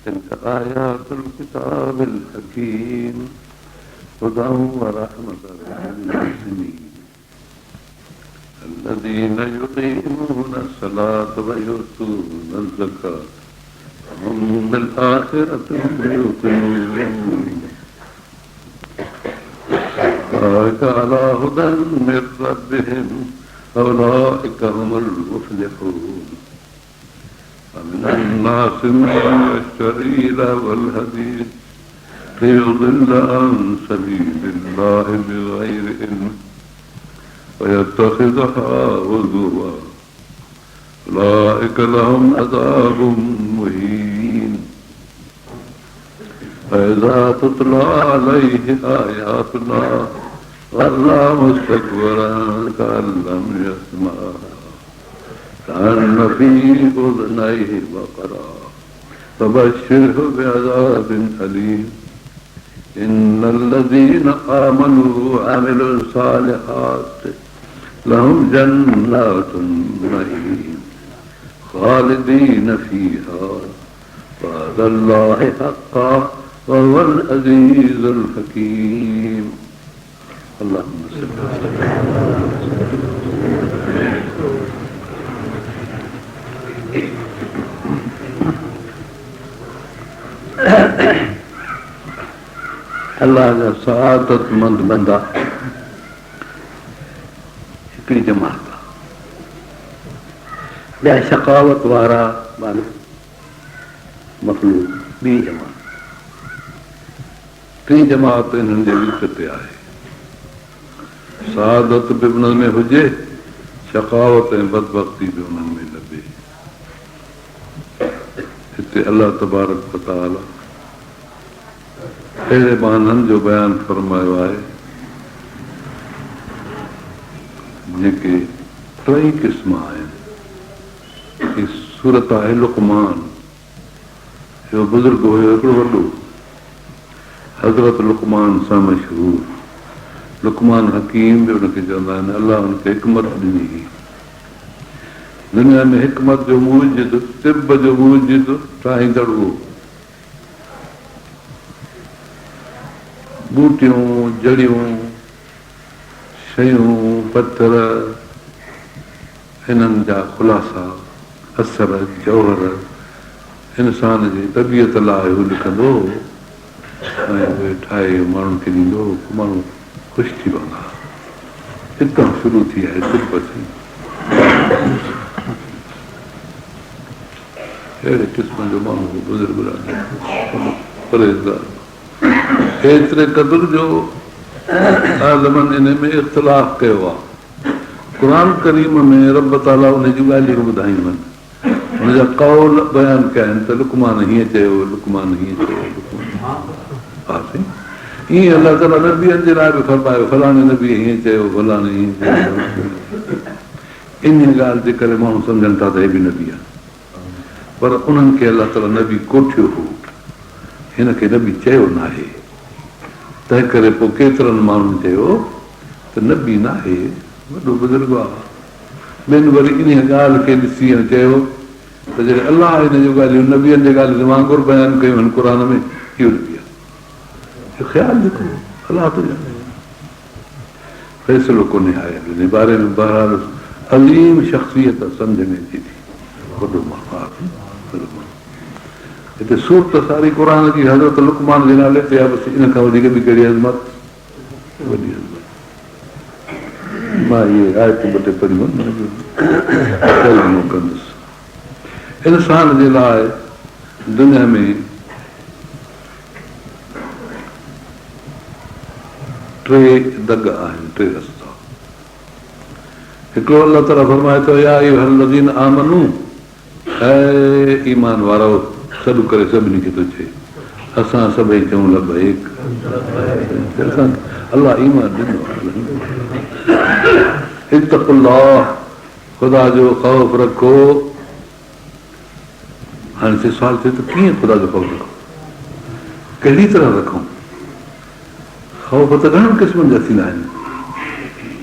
تلك آيات الكتاب الحكيم هدى ورحمة للمحسنين الذين يقيمون الصلاة ويؤتون الزكاة هم بالآخرة هم يوقنون أولئك على هدى من ربهم أولئك هم المفلحون ومن الناس من يشتري لهو الحديث ليضل عن سبيل الله بغير علم ويتخذها هزوا أولئك لهم عذاب مهين فإذا تتلى عليه آياتنا ولى مستكبرا كأن لم يسمعها كأن في أذنيه وقرا فبشره بعذاب أليم إن الذين آمنوا وعملوا الصالحات لهم جنات النعيم خالدين فيها وعد الله حقا وهو العزيز الحكيم اللهم صل الله جا سعادتمند بندا هڪڙي جماعت آ ٻيا شقاوت وارا معنيٰ مخلوق ٻي جماعت ٽين جماعت انهن جي وچ تي آهي. سعادت به انهن ۾ هجي، شقاوت ۽ بدبختي به انهن ۾ لڀي. هتي الله تبارڪ وتعاليٰ اهڙي ٻانهن جو بيان فرمايو آهي، جيڪي ٽئي قسم آهن. هي سورت آهي لقمان. اهو بزرگ هيو هڪڙو وڏو، حضرت لقمان سان مشهور. لقمان حڪيم به ان کي چوندا آهن. الله ان کي حڪمت ڏني هئي. دنيا ۾ حڪمت جو موجد، طب جو موجد ٺاهيندڙ اهو. ٻوٽيون، جڙيون، شيون، پٿر، انهن جا خلاصا، اثر، جوهر، انسان جي طبيعت لاء هو لکندو هو ۽ اهي ٺاهي ماڻهن کي ڏيندو هو، پوء ماڻهو خوش ٿي پوندا ها. اتان شروع ٿي آهي طب سائين. اهڙي قسم جو ماڻهو هو بزرگ ڏاڍو پرهيزگار. ايتري قدر جو عالمن انهي ۾ اختلاف ڪيو آهي. قرآن ڪريم ۾ رب تعاليٰ انهي جون ڳالهيون ٻڌايون آهن، ان جا قول بيان ڪيا آهن ته لقمان هيئن چيو، لقمان هيئن چيو، لقمان ها سائين ائين الله تعاليٰ نبين جي لاء به فرمايو فلاڻي نبي هيئن چيو، فلاڻي هيئن چيو، انهيء ڳالهه جي ڪري ماڻهو سمجهن ٿا ته هي به نبي آهي. پر انهن کي الله تعاليٰ نبي ڪوٺيو هو، هن کي نبي چيو ناهي. تنهنڪري پوء ڪيترن ماڻهن چيو ته نبي ناهي، وڏو بزرگ آ. ٻين وري انهيء ڳالهه کي ڏسي ۽ چيو ته جڏهن الله هن جون ڳالهيون نبين جي ڳالهين وانگر بيان ڪيون آهن قرآن ۾، اهو نبي آ. اهو خيال جيڪو الله ٿو ڄاڻي. فيصلو ڪونهي آيل انهي باري ۾ بهرحال عظيم شخصيت سمجهه ۾ اچي ٿي وڏو ماڻهو آهي وڏو ماڻهو هتي سورت ساري قرآن جي حضرت لقمان جي نالي تي آهي بس ان کان وڌيڪ ٻي ڪهڙي عظمت وڏي عظمت مان اهي آيتون ٻه ٽي پڙهيون ترجمو ڪندس انسان جي لاء دنيا ۾ ٽي دڳ آهن، ٽي رستا. هڪڙو الله تعاليٰ فرمائي ٿو، يا ايها الذين آمنو اي ايمان وارؤ سڏ ڪري سڀني کي ٿو چئي، اسان سڀئي چئون لبيڪ اسان کي الله ايمان ڏنو آهي. اتقوا الله خدا جو خوف رکو. هاڻي هتي سوال ٿئي ته ڪيئن خدا جو خوف رکون؟ ڪهڙي طرح رکون؟ خوف ته گهڻن قسمن جا ٿيندا آهن.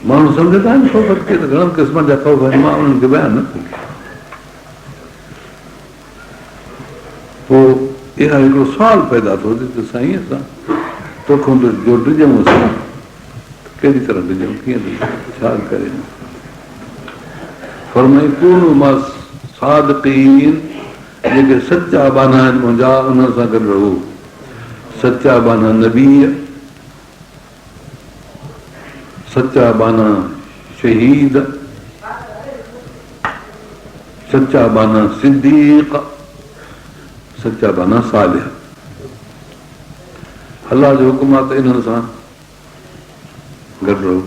ماڻهو سمجهندا آهن خوف کي ته گهڻن قسمن جا خوف آهن، مان انهن کي بيان نه ٿو ڪيان. پوء اها هڪڙو سوال پيدا ٿو ٿئي ته سائين اسان توکان جو ڊڄون اسان ته ڪهڙي طرح ڊڄون ڪيئن ڊڄون ڇا ڪريون؟ فرمائي ڪونوا مع الصادقين جيڪي سچا ٻانها آهن منهنجا انهن سان گڏ رهو سچا ٻانها نبي سچا ٻانها شهيد سچا ٻانها صديق سچا ٻانها صالح الله جو حڪم آهي ته انهن سان گڏ رهو.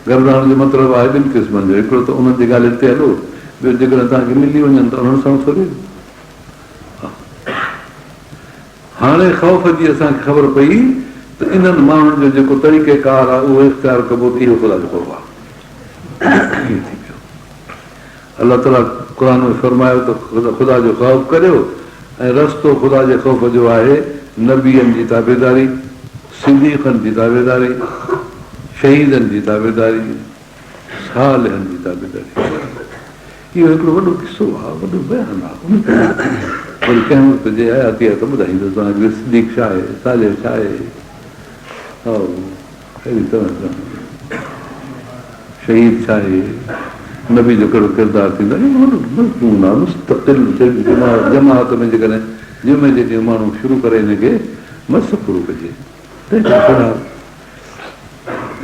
گڏ رهڻ جو مطلب آهي ٻن قسمن جو، هڪڙو ته انهن جي ڳالهين تي هلو، ٻيو جيڪڏهن توهان کي ملي وڃن ته انهن سان ٿوري هاڻي خوف جي اسان کي خبر پئي ته انهن ماڻهن جو جيڪو طريقه ڪار آهي اهو اختيار ڪبو ته اهو خدا جو خوف آهي. ائين ٿي پيو. الله تعاليٰ قرآن ۾ فرمايو ته خدا جو خوف ڪريو ۽ رستو خدا جي خوف جو آهي نبين جي تابعداري، صديقن جي تابعداري، شهيدن جي تابعداري، صالحن جي تابعداري. اهو هڪڙو وڏو قصو آهي، وڏو بيان آهي. ان تي وري ڪنهن وقت جي حياتي آهي ته ٻڌائيندس توهان کي صديق ڇا آهي، صالح ڇا آهي. هائو اهڙي طرح سان. شهيد ڇا آهي؟ نبي جو ڪهڙو ڪردار ٿيندو آهي؟ اهو وڏو مضمون آهي مستقل جماعت ۾ جيڪڏهن جمعي جي ڏينهن ماڻهو شروع ڪري ان کي مس پورو ڪجي تنهن ڪري في الحال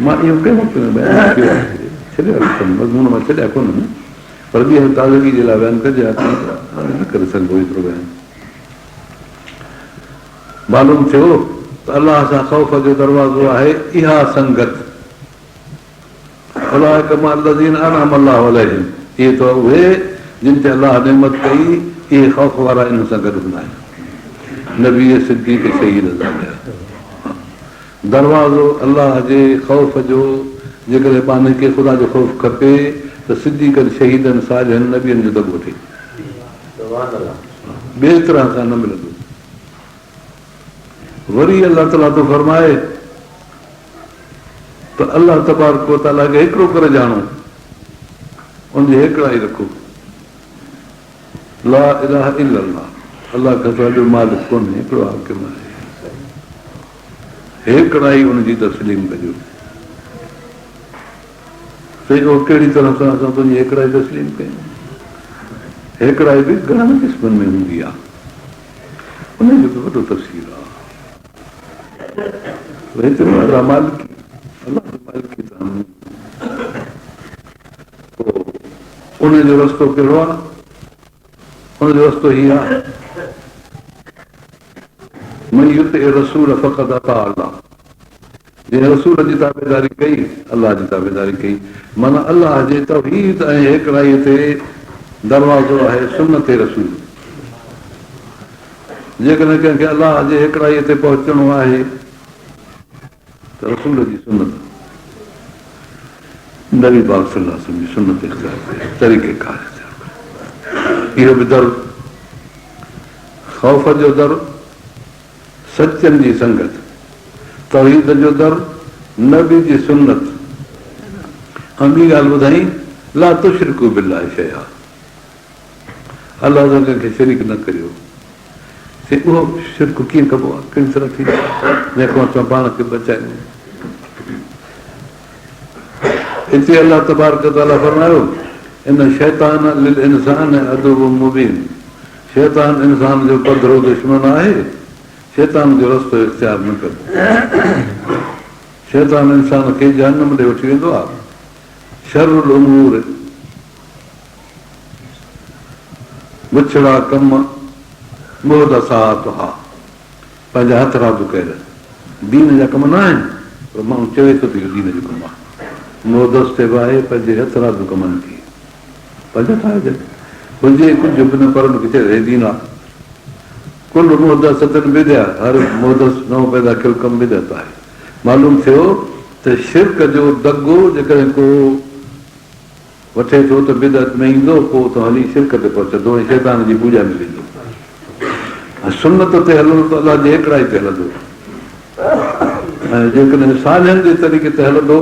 مان اهو ڪنهن وقت ۾ بيان ڪيو آهي ڇڏيا اٿم مضمون مان ڇڏيا ڪونهن پر ٻيهر تازگي جي لاء بيان ڪجي ها ته هاڻي نه ڪري سگهبو ايترو بيان معلوم ٿيو ته الله سان خوف جو دروازو آهي اها سنگت اولئک مع الذين انعم الله عليهم اهي ته اهي جن تي الله نعمت ڪئي اهي خوف وارا انهن سان گڏ هوندا آهن نبي صديق شهيد صالح دروازو الله جي خوف جو جيڪڏهن ٻانهي کي خدا جو خوف کپي ته صديقن شهيدن صالحن نبين جو دڳ وٺي ٻئي طرح سان نه ملندو وري الله تعاليٰ ٿو فرمائي ته الله تبارڪ و تعاليٰ کي هيڪڙو ڪري ڄاڻو، ان جي هيڪڙائي رکو. لا اله الا الله، الله کان سواء ٻيو مالڪ ڪونهي، هيڪڙو حاڪم آهي. هيڪڙائي ان جي تسليم ڪجو. سائين اهو ڪهڙي طرح سان اسان تنهنجي هيڪڙائي تسليم ڪيون؟ هيڪڙائي به گهڻن قسمن ۾ هوندي آهي. انهيء جو به وڏو تفصيل آهي. هتي الله مالڪي الله جي مالڪي ته پوء ان جو رستو ڪهڙو آهي؟ ان جو رستو هي آهي من يطع الرسول فقد اطاع الله جنهن رسول جي تابعداري ڪئي الله جي تابعداري ڪئي معنيٰ الله جي توحيد ۽ هيڪڙائي تي دروازو آهي سنت رسول جيڪڏهن ڪنهن کي الله جي هيڪڙائيء تي پهچڻو آهي ته رسول جي سنت، نبي پاڪ صلي الله عليه وسلم جي سنت اختيار ڪري، طريقه ڪار اختيار ڪري. اهو به در خوف جو در، سچن جي سنگت، توحيد جو در، نبي جي سنت ۽ ٻي ڳالهه ٻڌائين، لا تشرڪوا بالله شيئا. الله سان ڪنهن کي شريڪ نه ڪريو. سائين اهو شرڪ ڪيئن ڪبو آهي؟ ڪهڙي طرح ٿيندو آهي؟ جنهن کان اسان پاڻ کي بچايون. هتي الله تبارڪ وتعاليٰ فرمايو، ان الشيطان للانسان عدو مبين شيطان انسان جو پڌرو دشمن آهي، شيطان جو رستو اختيار نه ڪبو. شيطان انسان کي جهنم ڏي وٺي ويندو آهي. شر الامور بڇڙا ڪم محدثاتها پنهنجا هٿرادو ڪيل دين جا ڪم نه آهن پر ماڻهو چوي ٿو ته اهو دين جو ڪم آهي. محدث چئبو آهي پنهنجي هٿرادو ڪمن کي پنهنجا ٺاهجن هجي ڪجهه به نه پر ان کي چئي هي دين آهي. ڪل محدثة بدعة هر محدث نئون پيدا ڪيل ڪم بدعت آهي. معلوم ٿيو ته شرڪ جو دڳو جيڪڏهن ڪو وٺي ٿو ته بدعت ۾ ايندو، پوء اتان هلي شرڪ تي پهچندو ۽ شيطان جي پوڄا ۾ ويندو ۽ سنت تي هلندو ته الله جي هيڪڙائي تي هلندو ۽ جيڪڏهن صالحن جي طريقي تي هلندو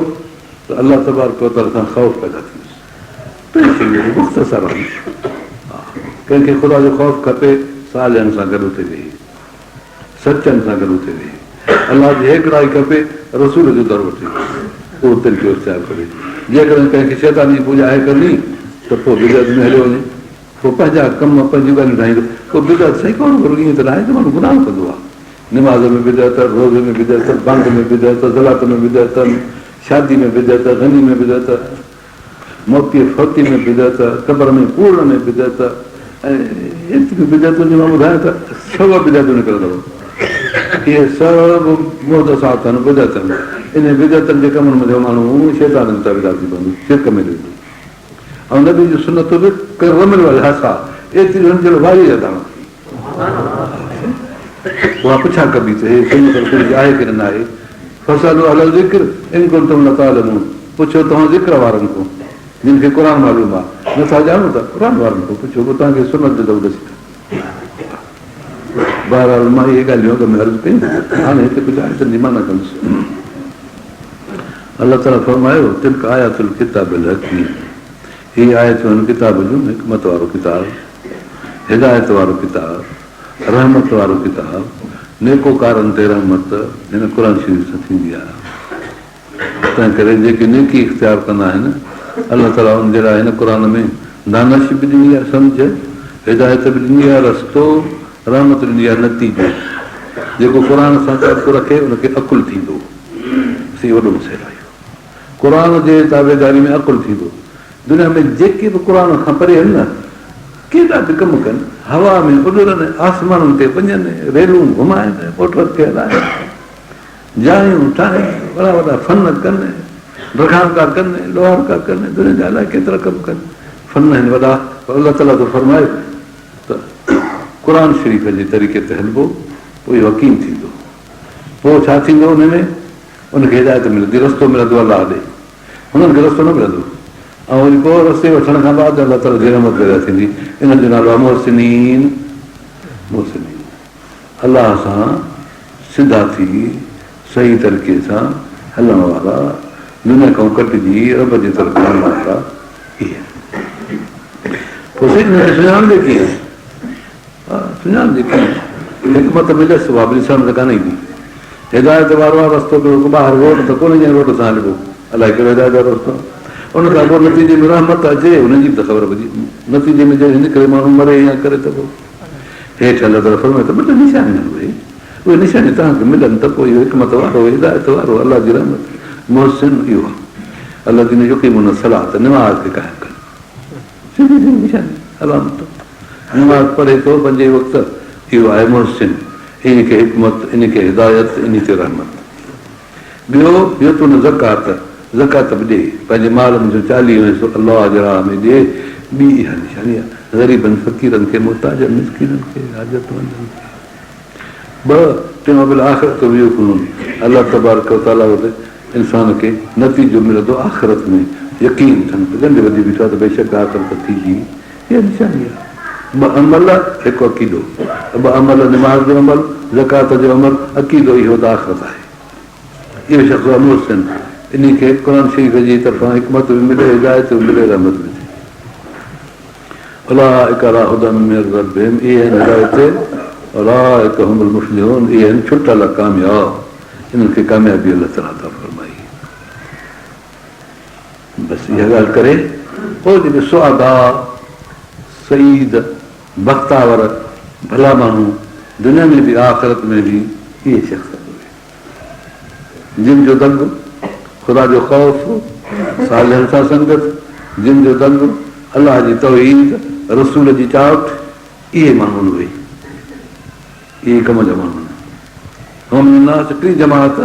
ته الله تبارڪ وتعاليٰ سان خوف پيدا ٿيندس. ٽي شيون مختصر آهن. ڪنهن کي خدا جو خوف کپي صالحن سان گڏ اٿي ويهي، سچن سان گڏ اٿي ويهي. الله جي هيڪڙائي کپي، رسول جو در وٺي، اهو طريقو اختيار ڪري. جيڪڏهن ڪنهن کي شيطان جي پوڄا آهي ڪرڻي ته پوء بدعت ۾ هليو وڃي. پوء پنهنجا ڪم، پنهنجون ڳالهيون ٺاهيندو. پوء بدعت سائين ڪهڙو ڀلو ائين ته ناهي ته ماڻهو گناهه ڪندو آهي. نماز ۾ بدعت، روزي ۾ بدعت، بانگ ۾ بدعت، صلات ۾ بدعت، شادي ۾ بدعت، غني ۾ بدعت، موتي فوتي ۾ بدعت، قبر ۾ پورڻ ۾ بدعت ۽ ايتريون بدعتون جو مان ٻڌايان ته سؤ بدعتون نڪرندو. اهي سڀ محدثات آهن، بدعت آهن. انهن بدعتن جي ڪمن منجهان ماڻهو شيطان جو تابعدار ٿي پوندو، شرڪ ۾ هليو ويندو. ۽ نبي جون سنتون به ڪالرمل والحصيٰ ايتريون آهن جهڙو واريء جا داڻا. اها پڇا ڪبي ته هي سنت رسول جي آهي ڪي نه ناهي؟ فاسئلوا اهل الذڪر ان ڪنتم لا تعلمون پڇو توهان ذڪر وارن کان جن کي قرآن معلوم آهي، نه ٿا ڄاڻو ته قرآن وارن کان پڇو پوء توهان کي سنت جو دڳ ڏسيندا. بهرحال مان اهي ڳالهيون اڳ ۾ عرض ڪيون، هاڻي هتي ڪجهه آيتن جي معنيٰ ڪندس. الله تعاليٰ فرمايو، تلڪ آيات الڪتاب الحڪيم اهي آيتون آهن ڪتاب جون، حڪمت وارو ڪتاب، هدايت وارو ڪتاب، رحمت وارو ڪتاب، نيڪوڪارن تي رحمت هن قرآن شريف سان ٿيندي آهي. تنهنڪري جيڪي نيڪي اختيار ڪندا آهن، الله تعاليٰ ان جي لاء هن قرآن ۾ دانش به ڏني آهي، سمجهه، هدايت به ڏني آهي، رستو، رحمت ڏني آهي، نتيجو. جيڪو قرآن سان تعلق رکي ان کي عقل ٿيندو. سي وڏو مسئلو آهي اهو. قرآن جي تابعداري ۾ عقل ٿيندو. دنيا ۾ جيڪي به قرآن کان پري آهن نه، ڪيڏا به ڪم ڪن، هوا ۾ اڏرن، آسمانن تي وڃن، ريلون گهمائن، موٽر کي هلائن، جايون ٺاهن، وڏا وڏا فن ڪن، ڊگهاڻڪا ڪن، لوهارڪا ڪن، دنيا جا الائي ڪيترا ڪم ڪن، فن آهن وڏا، پر الله تعاليٰ ٿو فرمائي ته قرآن شريف جي طريقي تي هلبو پوء اهو حڪيم ٿيندو، پوء ڇا ٿيندو ان ۾ ان کي هدايت ملندي، رستو ملندو الله ڏي، هنن کي رستو نه ملندو ۽ وري پوء رستي وٺڻ کان بعد الله تعاليٰ جي رحمت پيدا ٿيندي، انهن جو نالو آهي محسنين، محسنين. الله سان سڌا ٿي صحيح طريقي سان هلڻ وارا، دنيا کان ڪٽجي رب جي طرف وڃڻ وارا اهي آهن. پوء سائين انهن کي سڃاڻجي ڪيئن؟ ها سڃاڻجي ڪيئن؟ حڪمت مليس اها به ڏسڻ ۾ ته ڪانه ايندي. هدايت وارو آهي رستو ڪهڙو ڪو ٻاهر روڊ ته ڪونهي جنهن روڊ سان هلبو. الائي ڪهڙو هدايت وارو رستو آهي. ان کان پوء نتيجي ۾ رحمت اچي ان جي به ته خبر پئجي. نتيجي ۾ جڏهن نڪري ماڻهو مري يا ڪري ته پوء. هيٺ الله تعاليٰ فرمايو ته ٻه ٽي نشانيون آهن اهي، اهي نشانيون توهان کي ملن ته پوء اهو حڪمت وارو، هدايت وارو، الله جي رحمت، محسن اهو آهي. الذين يقيمون الصلاة نماز کي قائم ڪن. سڌي سڌي نشاني، علامت. نماز پڙهي ٿو پنجئي وقت اهو آهي محسن، انهي کي حڪمت، انهي کي هدايت، انهي تي رحمت. ٻيو، يؤتون الزڪاة، زڪوات به ڏي، پنهنجي مال منجهون چاليهون حصو الله جي راهه ۾ ڏي، ٻي اها نشاني آهي، غريبن فقيرن کي، محتاجن مسڪينن کي، حاجتمندن کي. ٻه، ٽيون وبالآخرة هم يوقنون، الله تبارڪ وتعاليٰ وٽ انسان کي نتيجو ملندو آخرت ۾، يقين اٿن ته ڳنڍ ٻڌي بيٺو آهي ته بيشڪ آخرت ٿيندي، اها نشاني آهي. ٻه عمل، هڪ عقيدو. ٻه عمل، نماز جو عمل، زڪوات جو عمل، عقيدو اهو ته آخرت آهي. اهو شخص آهي محسن، انهي کي قرآن شريف جي طرفان حڪمت به ملي، هدايت به ملي، رحمت به ٿئي. اولئک علي هدي من ربهم اهي آهن هدايت تي، اولئک هم المفلحون اهي آهن ڇٽل ڪامياب، انهن کي ڪاميابي الله تعاليٰ عطا فرمائي. بس اها ڳالهه ڪري پوء جيڪي سعداء، سعيد، بختاور، ڀلا ماڻهو دنيا ۾ به آخرت ۾ به اهي شخص اهي جن جو دڳ خدا جو خوف، صالحن سان سنگت، جن جو دڳ الله جي توحيد، رسول جي چاهت، اهي ماڻهو اهي. اهي ڪم جا ماڻهو آهن. ومن الناس ٽين جماعت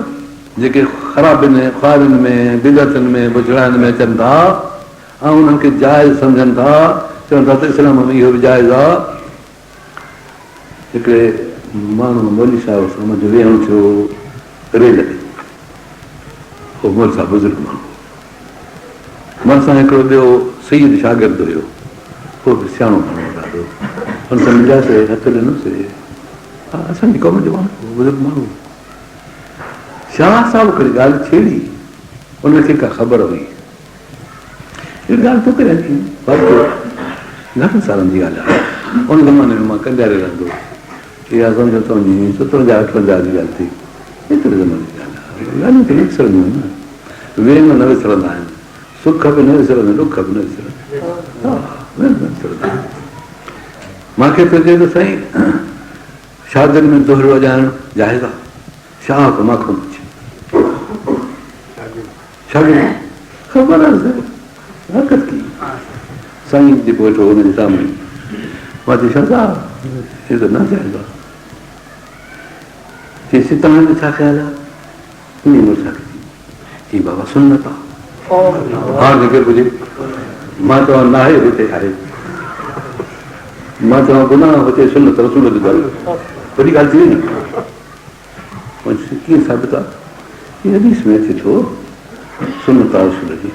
جيڪي خرابين ۽ خوارين ۾ بدعتن ۾ بڇڙاين ۾ اچن ٿا ۽ انهن کي جائز سمجهن ٿا، چون ٿا ته اسلام ۾ اهو به جائز آهي. هڪڙي ماڻهوء مولوي صاحب سان منهنجو ويهڻ ٿيو ريل ۾. اهو مولوي صاحب بزرگ ماڻهو هو. ڀرسان هڪڙو ٻيو سيد شاگرد هيو، اهو به سياڻو ماڻهو هو ڏاڍو. هن سان ملياسي، هٿ ڏنوسي. ها اسان جي قوم جو ماڻهو هو، بزرگ ماڻهو هو. شاهه صاحب هڪڙي ڳالهه ڇيڙي، ان کي ڪا خبر هئي. اهڙي ڳالهه ٿو ڪريان جي واقعو گهڻن سالن جي ڳالهه آهي. ان زماني ۾ مان ڪنڊياري رهندو هوس. اها سمجهو تنهنجي ستونجاهه اٺونجاهه جي ڳالهه ٿي. ايتري زماني جي ڳالهه آهي. ڳالهيون ته نه وسرنديون آهن نه. ويم نه وسرندا آهن. سک به نه وسرندا ڏک به نه وسرندا. ها ويم نه وسرندا آهن. مان کي ٿو چئي ته سائين شادين ۾ دهل وڄائڻ جائز آهي؟ شاهه ته مان کان پڇ. شادين ۾ خبر آهي سائين حرڪت ڪئي. سائين جيڪو ويٺو هو ان جي سامهون مان چيو شاهه صاحب هي ته ناجائز آهي. چيس توهان جو ڇا خيال آهي؟ انهيء مڙس کي چيائين بابا سنت آهي. هاڻ کي ڪير پڇي؟ مان چوان ناهي هتي آهي. مان چوان گناهه هتي سنت رسول جو در. وڏي ڳالهه ٿي وئي نه. مان چيس ڪيئن ثابت آهي؟ چي حديث ۾ اچي ٿو سنت آهي رسول جي.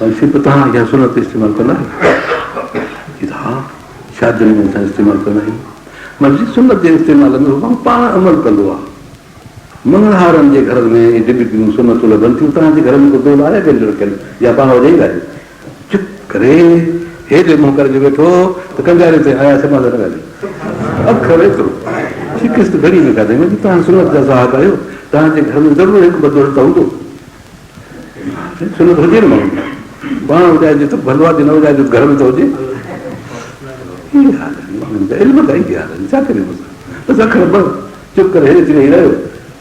مان چيس پوء توهان اها سنت استعمال ڪندا آهيو؟ چي ته ها شادين ۾ اسان استعمال ڪندا آهيون. مان چيس سنت جي استعمال ۾ هو پاڻ عمل ڪندو آهي. مڱڻهارن جي گهرن ۾ اهي ڊٻڪيون سنتون لڀن ٿيون، توهان جي گهر ۾ ڪو دهل آهي بينڊ رکيل يا پاڻ وڄائيندا آهيو؟ چپ ڪري هيڏي منهن ڪري جو ويٺو ته ڪنجاري تي آيا سي مان سان نه ڳالهايو. اکر ايترو شڪست گهڙي ۾ کاڌائين. مان چيو توهان سنت جا صاحب آهيو، توهان جي گهر ۾ ضرور هڪ ٻه دهل ته هوندو. سنت هجي نه ماڻهو پاڻ وڄائجي ته ڀلو آهي جي نه وڄائجي ته گهر ۾ ته هجي. اهي حال آهن ماڻهن جا علم جا اهي حال آهن ڇا ڪريون اسان بس اکر ٻه چپ ڪري هيٺ ويهي رهيو.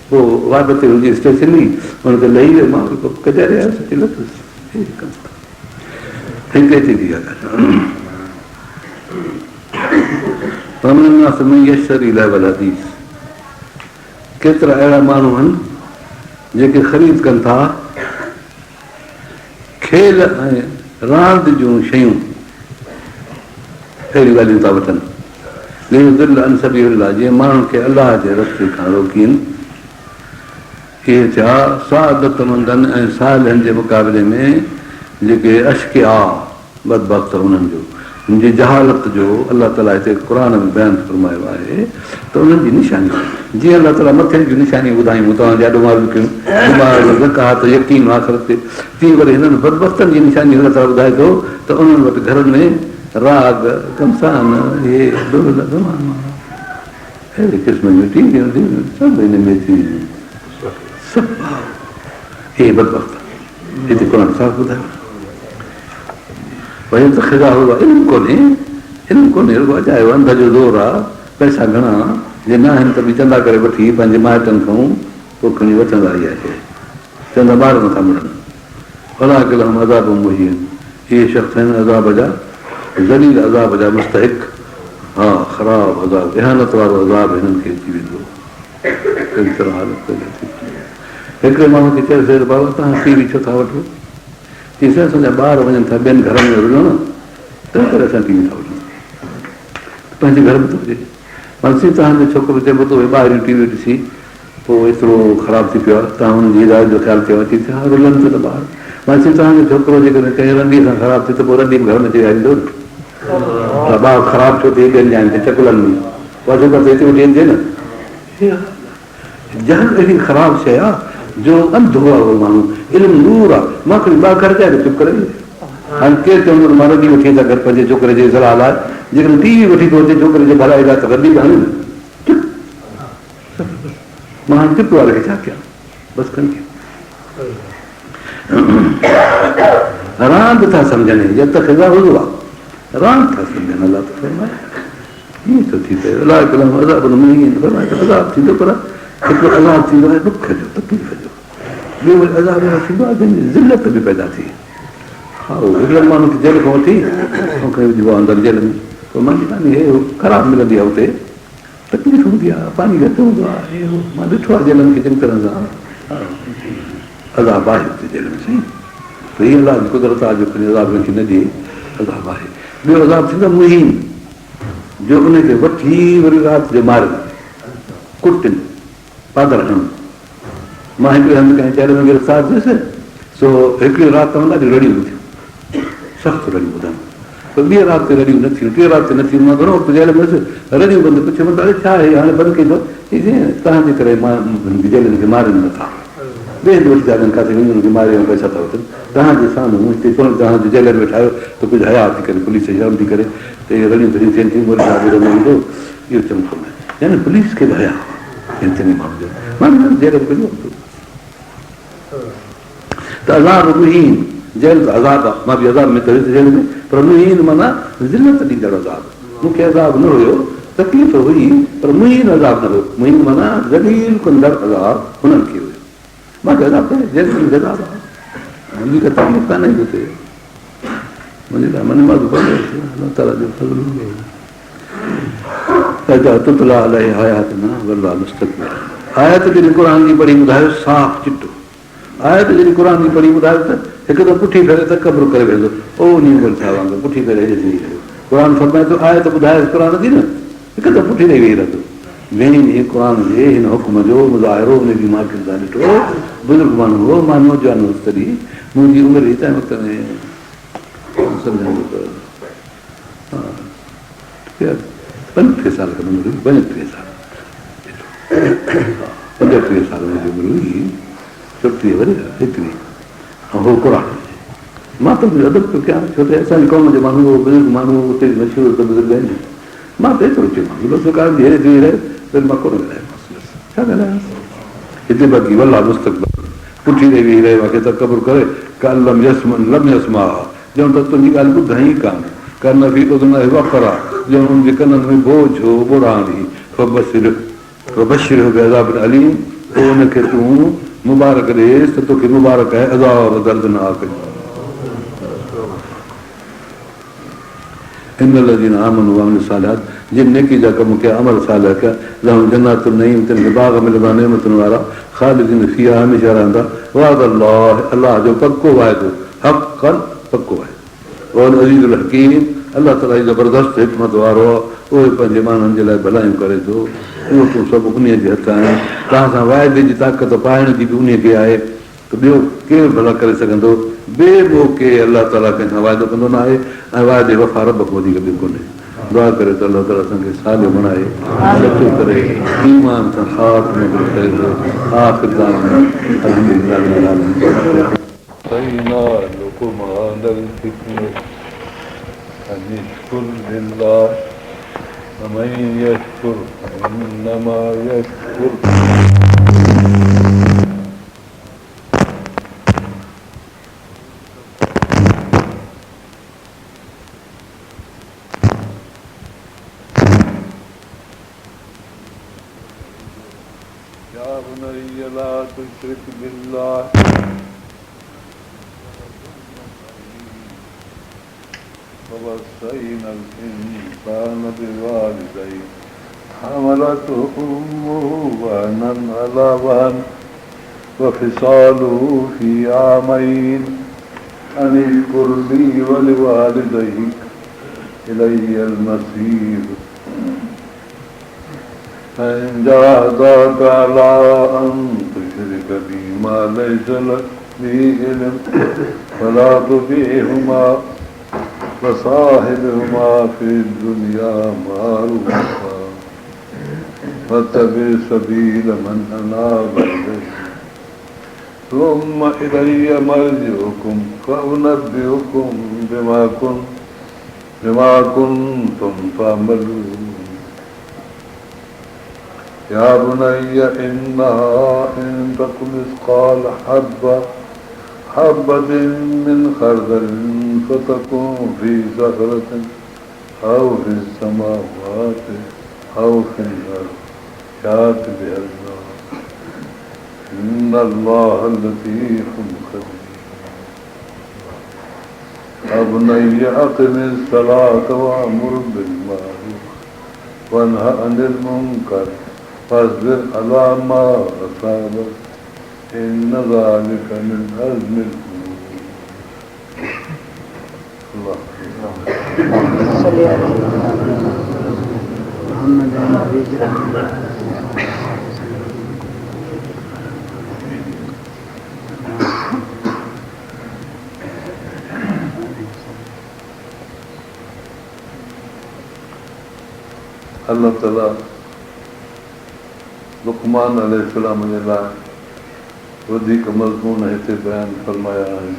پوء واٽ تي هن جي اسٽيشن هئي، ان تي لهي ويو. مان وري ڪچهري آيس، اچي لٿس. هي ڪم ٿا. هتي اچي ٿي اها ڳالهه. ومن الناس من يشتري لهو الحديث ڪيترا اهڙا ماڻهو آهن جيڪي خريد ڪن ٿا کيل ۽ راند جون شيون اهڙيون ڳالهيون ٿا وٺن ليضل عن سبيل الله جيئن ماڻهن کي الله جي رستي کان روڪين. اهي ٿيا سعادتمندن ۽ صالحن جي مقابلي ۾ جيڪي اشقياء، بدبخت، انهن جو جي جهالت جو الله تعاليٰ هتي قرآن ۾ بيان فرمايو آهي ته انهن جي نشاني جيئن الله تعاليٰ مٿين جون نشانيون ٻڌايون توهان جي آڏو معلوم ڪيون نماز، زڪوات، يقين آخرت تي تيئن وري هنن بدبختن جي نشاني الله تعاليٰ ٻڌائي ٿو ته انهن وٽ گهرن ۾ راڳ، گهمسان، اهي دهل دماما اهڙي قسم جون ٽي ويون ڊيويون سڀ هن ۾ اچي ويون. سڀ اهي بدبخت هتي قرآن صاف ٻڌايو ويتخذها هزوا علم ڪونهي علم ڪونهي رڳو اجايو انڌ جو زور آ پئسا گهڻا جي نه آهن ته به چندا ڪري وٺي پنهنجي مائٽن کان پوء کڻي وٺندا اها شيء چوندا ٻار نٿا مڙن اولئک لهم عذاب مهين اهي شخص آهن عذاب جا ذليل عذاب جا مستحق ها خراب عذاب اهانت وارو عذاب هنن کي اچي ويندو اهڙي طرح حالت پيدا ٿي ٿي هڪڙي ماڻهو کي چيوسين ته بابا توهان ٽي وي ڇو ٿا وٺو چيس اسان جا ٻار وڃن ٿا ٻين گهرن ۾ رلڻ تنهن ڪري اسان ٽي وي ٿا وٺون پنهنجي گهر ۾ ته هجي مانسين توهان جو ڇوڪرو چئبو ته اهي ٻاهريون ٽي وي ڏسي پوء ايترو خراب ٿي پيو آهي، توهان هن جي هدايت جو خيال ڪيو؟ چيس ها رلن ٿا ته ٻار. مان چيس توهان جو ڇوڪرو جيڪڏهن ڪنهن رنڊيء سان خراب ٿئي ته پوء رنڊي به گهر ۾ اچي ويهاريندؤ نه؟ ها ٻار خراب ڇو ٿئي ٻين جاين تي چڪلن ۾ اها ڇوڪر ته هتي وٺي اچجي نه. هي حال آهي. جهل اهڙي خراب شيء آهي جو انڌو آهي اهو ماڻهو. علم نور آهي. مان کڻي ٻه اکر چيا ته چپ ڪري ويو. هاڻي ڪير چوندو ته مان رنڊي وٺي اچان گهر پنهنجي ڇوڪري جي اصلاح لاء. جيڪڏهن ٽي وي وٺي ٿو اچي ڇوڪري جي ڀلائي لاء ته رنڊي به آڻي نه. چپ. مان هاڻي چپ واري کي ڇا ڪيان؟ بس کڻي راند ٿا سمجهن يتخذها هزوا راند ٿا سمجهن الله ٿو فرمائي ائين ٿو ٿي پئي اولئک لهم عذاب مهين فرمائي ته عذاب ٿيندو پر هڪڙو عذاب ٿيندو آهي ڏک جو تڪليف جو ٻيو وري عذاب اهڙو ٿيندو آهي جنهن ۾ ذلت به پيدا ٿئي ها هڪڙن ماڻهن کي جيل کان وٺي کڻي وجهبو آهي اندر جيل ۾ پوء ماني پاني هي خراب ملندي آهي اتي تڪليف هوندي آهي، پاڻي گهٽ هوندو آهي، اهو مان ڏٺو آهي جيلن کي چڱي طرح سان عذاب آهي اتي جيل ۾ سائين ته هي الله جي قدرت آهي جو کڻي عذاب هن کي نه ڏئي عذاب آهي ٻيو عذاب ٿيندو مهين جو ان کي وٺي وري رات جو مارن ڪٽن پادر هڻن مان هڪڙي هنڌ ڪنهن جيل ۾ گرفتار ٿيس سو هڪڙي رات ته ڏاڍيون رڙيون ٿيون سخت رڙيون ٻڌم پر ٻيء رات تي رڙيون نه ٿيون ٽين رات تي نه ٿيون مان گهڻو وقت جيل ۾ هيس رڙيون بند پڇيم ته اڙي ڇا آهي هاڻي بند ڪئي اٿو چيائين توهان جي ڪري مان جيلين کي مارين نٿا ٻئي هنڌ وٺي ٿا وڃن ڪاٿي وڃي انهن کي ماري ۽ پئسا ٿا وٺن توهان جي سامهون هتي توهان جو جيلر ويٺا آهيو ته ڪجهه حياء ٿي ڪري پوليس شرم ٿي ڪري ته اهي رڙيون ڌڙيون ٿين ٿيون مولوي صاحب ٻڌندو هوندو اهو چڱو ڪم آهي. يعني پوليس کي به حياء آهي ڪنهن چڱي ماڻهو جو ماڻهو جيل ۾ ڪجهه ته عذاب مهين، جيل ته عذاب آ، مان به عذاب ۾ ته هيس جيل ۾، پر مهين معنيٰ ذلت ڏيندڙ عذاب، مون کي عذاب نه هيو، تڪليف هئي، پر مهين عذاب نه هيو، مهين معنيٰ ذليل ڪندڙ عذاب هنن کي هيو، مان کي عذاب ڪونهي، جيل ۾ عذاب آ، منهنجي ڪا تڪليف ڪانه هئي اتي، منهنجي لاء مان نماز پڙهندو هيس، الله تعاليٰ جو فضل هوندو هو. اذا تتليٰ عليه آياتنا ولّا مستڪبرا آيت جڏهن قرآن جي پڙهي ٻڌايو صاف چٽو آيت جڏهن قرآن جي پڙهي ٻڌايو ته هڪدم پٺي ڦيري تڪبر ڪري ويهندو او انهي عمر ڇا وانگر پٺي ڦيري هيڏي ٿي ويهي رهيو قرآن فرمائي ٿو آيت ٻڌايس قرآن جي نه هڪدم پٺي ڏئي ويهي رهندو ويهين هي قرآن جي هن حڪم جو مظاهرو انهي ڏينهن مان اکين سان ڏٺو بزرگ ماڻهو هو مان نوجوان هوس تڏهن منهنجي عمر هئي تنهن وقت ۾ سمجهان ٿو ته پنجٽيهه سال کن عمر هئي، پنجٽيهه سال پنجٽيهه سال منهنجي عمر هئي، ڇٽيهه ورهيه ايتري ۽ هو قرآن مان ته منهنجو ادب پيو ڪيان ڇو ته اسان جي قوم جو ماڻهو هو بزرگ ماڻهو هو اتي مشهور ته بزرگ آهن مان ته ايترو چيومانس بس ڪارڻ جي هيڏي ٿي رهي وري مان ڪونه ڳالهايومانس بس ڇا ڳالهايانس هتي باقي ولّا مستڪبرا پٺي ڏئي ويهي رهيو مانکي تڪبر ڪري ڪان لم يسمع لم يسمعها ڄڻ ته تنهنجي ڳالهه ٻڌائين ئي ڪانه، ڪان في اذنيه وقرا، ڄڻ ان جي ڪنن ۾ بوجهه هو، ٻوڙاڻ هئي، فبشره فبشره بعذاب اليم، پوء ان کي تون مبارڪ ڏيس ته توکي مبارڪ آهي عذاب دردناڪ جو. ان الذين آمنوا وعملوا الصالحات، جن نيڪي جا ڪم ڪيا، عمل صالح ڪيا، لهم جنات النعيم، تن کي باغ ملندا نعمتن وارا، خالدين فيها هميشه رهندا، وعد الله، الله جو پڪو وعدو، حقا پڪو آهي. وهو العزيز الحڪيم، الله تعاليٰ ئي زبردست حڪمت وارو آهي، اهوئي پنهنجي ٻانهن جي لاء ڀلايون ڪري ٿو، قوتون سڀ انهيء جي هٿ آهن، توهان سان وعدي جي طاقت پائڻ جي به انهيء کي آهي، ته ٻيو ڪير ڀلا ڪري سگهندو؟ بي موقعي الله تعاليٰ ڪنهن سان وعدو ڪندو نه آهي ۽ وعدي وفا رب کان وڌيڪ ٻيو ڪونهي. دعا ڪريو ته الله تعاليٰ اسان کي صالح بڻائي، سچو ڪري، ايمان سان خاتمو ڪري خير آخر دعوانا الحمد لله رب العالمين. ووصينا لقمان الحڪمة ان اشڪر لله ومن يشڪر فانما يشڪر. يا بني لا تشرك بالله ووصينا الانسان بوالديه حملته امه وهنا على وهن وفصاله في عامين ان اشڪر لي ولوالديڪ الي المصير فان جاهداڪ علي ان تشرڪ بي ما ليس لڪ به علم فلا تطعهما وصاحبهما في الدنيا معروفا واتبع سبيل من اناب الي ثم الي مرجعڪم فانبئڪم بما بما ڪنتم تعملون يا بني انها ان تڪ مثقال حبة حبة من خردل فتڪن في صخرة او في السماوات او في الارض يات بها الله ان الله لطيف خبير يا بني اقم الصلاة وامر بالمعروف وانه عن المنڪر واصبر علي ما اصابڪ ان ذلڪ من عزم الامور. الله صل على محمد النبي الله تعالي لقمان عليه السلام جي لاء وڌيڪ مضمون هتي بيان فرمايا آهن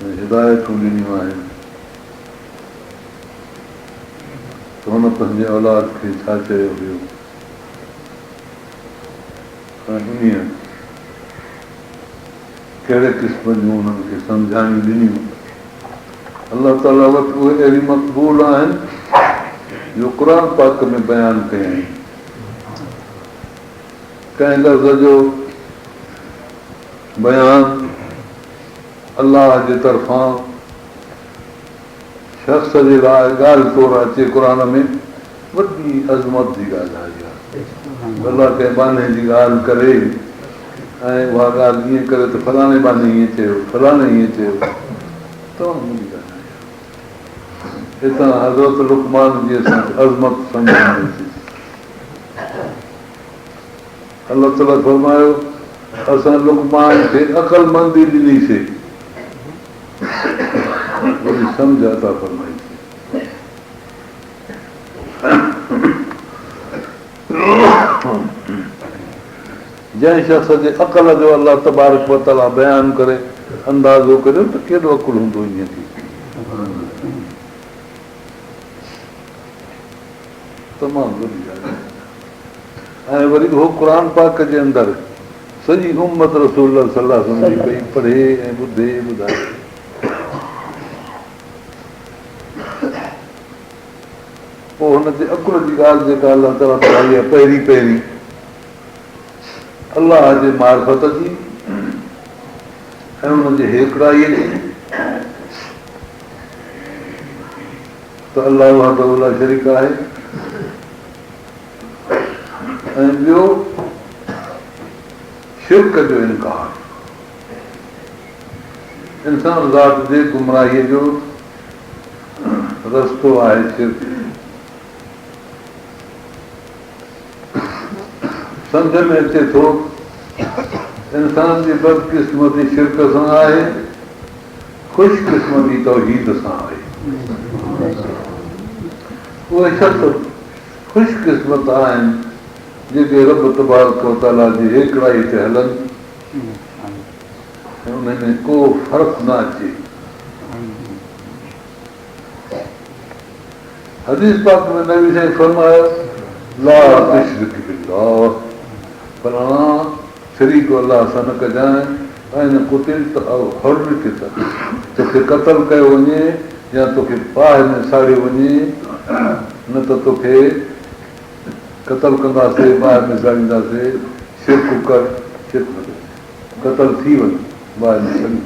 ۽ هدايتون ڏنيون آهن. ته هن پنهنجي اولاد کي ڇا چيو هيو ۽ انهيء ڪهڙي قسم جون انهن کي سمجهاڻيون ڏنيون. الله تعاليٰ وٽ اهي اهڙيون مقبول آهن جو قرآن پاڪ ۾ بيان ڪيائين. ڪنهن لفظ جو بيان الله جي طرفان شخص جي لاء ڳالهه طور اچي قرآن ۾ وڏي عظمت جي ڳالهه آهي اها ته الله ڪنهن ٻانهي جي ڳالهه ڪري ۽ اها ڳالهه ائين ڪري ته فلاڻي ٻانهي ائين چيو فلاڻي ائين چيو تمام وڏي ڳالهه آهي اها. هتان حضرت لقمان جي اسان کي عظمت سمجهه ۾ اچي ٿي. الله تعاليٰ فرمايو اسان لقمان کي عقلمندي ڏنيسي. وڏي سمجهه عطا فرمائي ٿي. جنهن شخص جي عقل جو الله تبارڪ وتعاليٰ بيان ڪري اندازو ڪريو ته ڪيڏو عقل هوندو انهيء کي. تمام وڏي ڳالهه آهي ۽ وري اهو قرآن پاڪ جي اندر سڄي امت رسول الله صلي الله عليه وسلم جي پئي پڙهي ۽ ٻڌي ٻڌائي. پوء هن جي عقل جي ڳالهه جيڪا الله تعاليٰ ٻڌائي آهي پهرين پهرين الله جي معرفت جي ۽ ان جي هيڪڙائيء جي ته الله وحده لا شريڪ آهي ۽ ٻيو شرڪ جو انڪار انسان ذات جي گمراهيء جو رستو آهي شرڪ. سمجهه ۾ اچي ٿو انسان جي بدقسمتي شرڪ سان آهي، خوش قسمتي توحيد سان آهي. اهي شخص خوش قسمت آهن جيڪي رب تبارڪ و تعاليٰ جي هيڪڙائي تي هلن ۽ انهي ۾ ڪو فرق نه اچي. حديث پاڪ ۾ نبي سائين فرمايو، لا تشرڪ بالله فلاڻا شريڪ الله سان نه ڪجانء، فان قتلت او حرقت توکي قتل ڪيو وڃي يا توکي باهه ۾ ساڙيو وڃي نه ته توکي قتل ڪنداسي باهه ۾ ساڙينداسي شرڪ ڪر شرڪ نه ڪجانء قتل ٿي وڃ باهه ۾ سڙي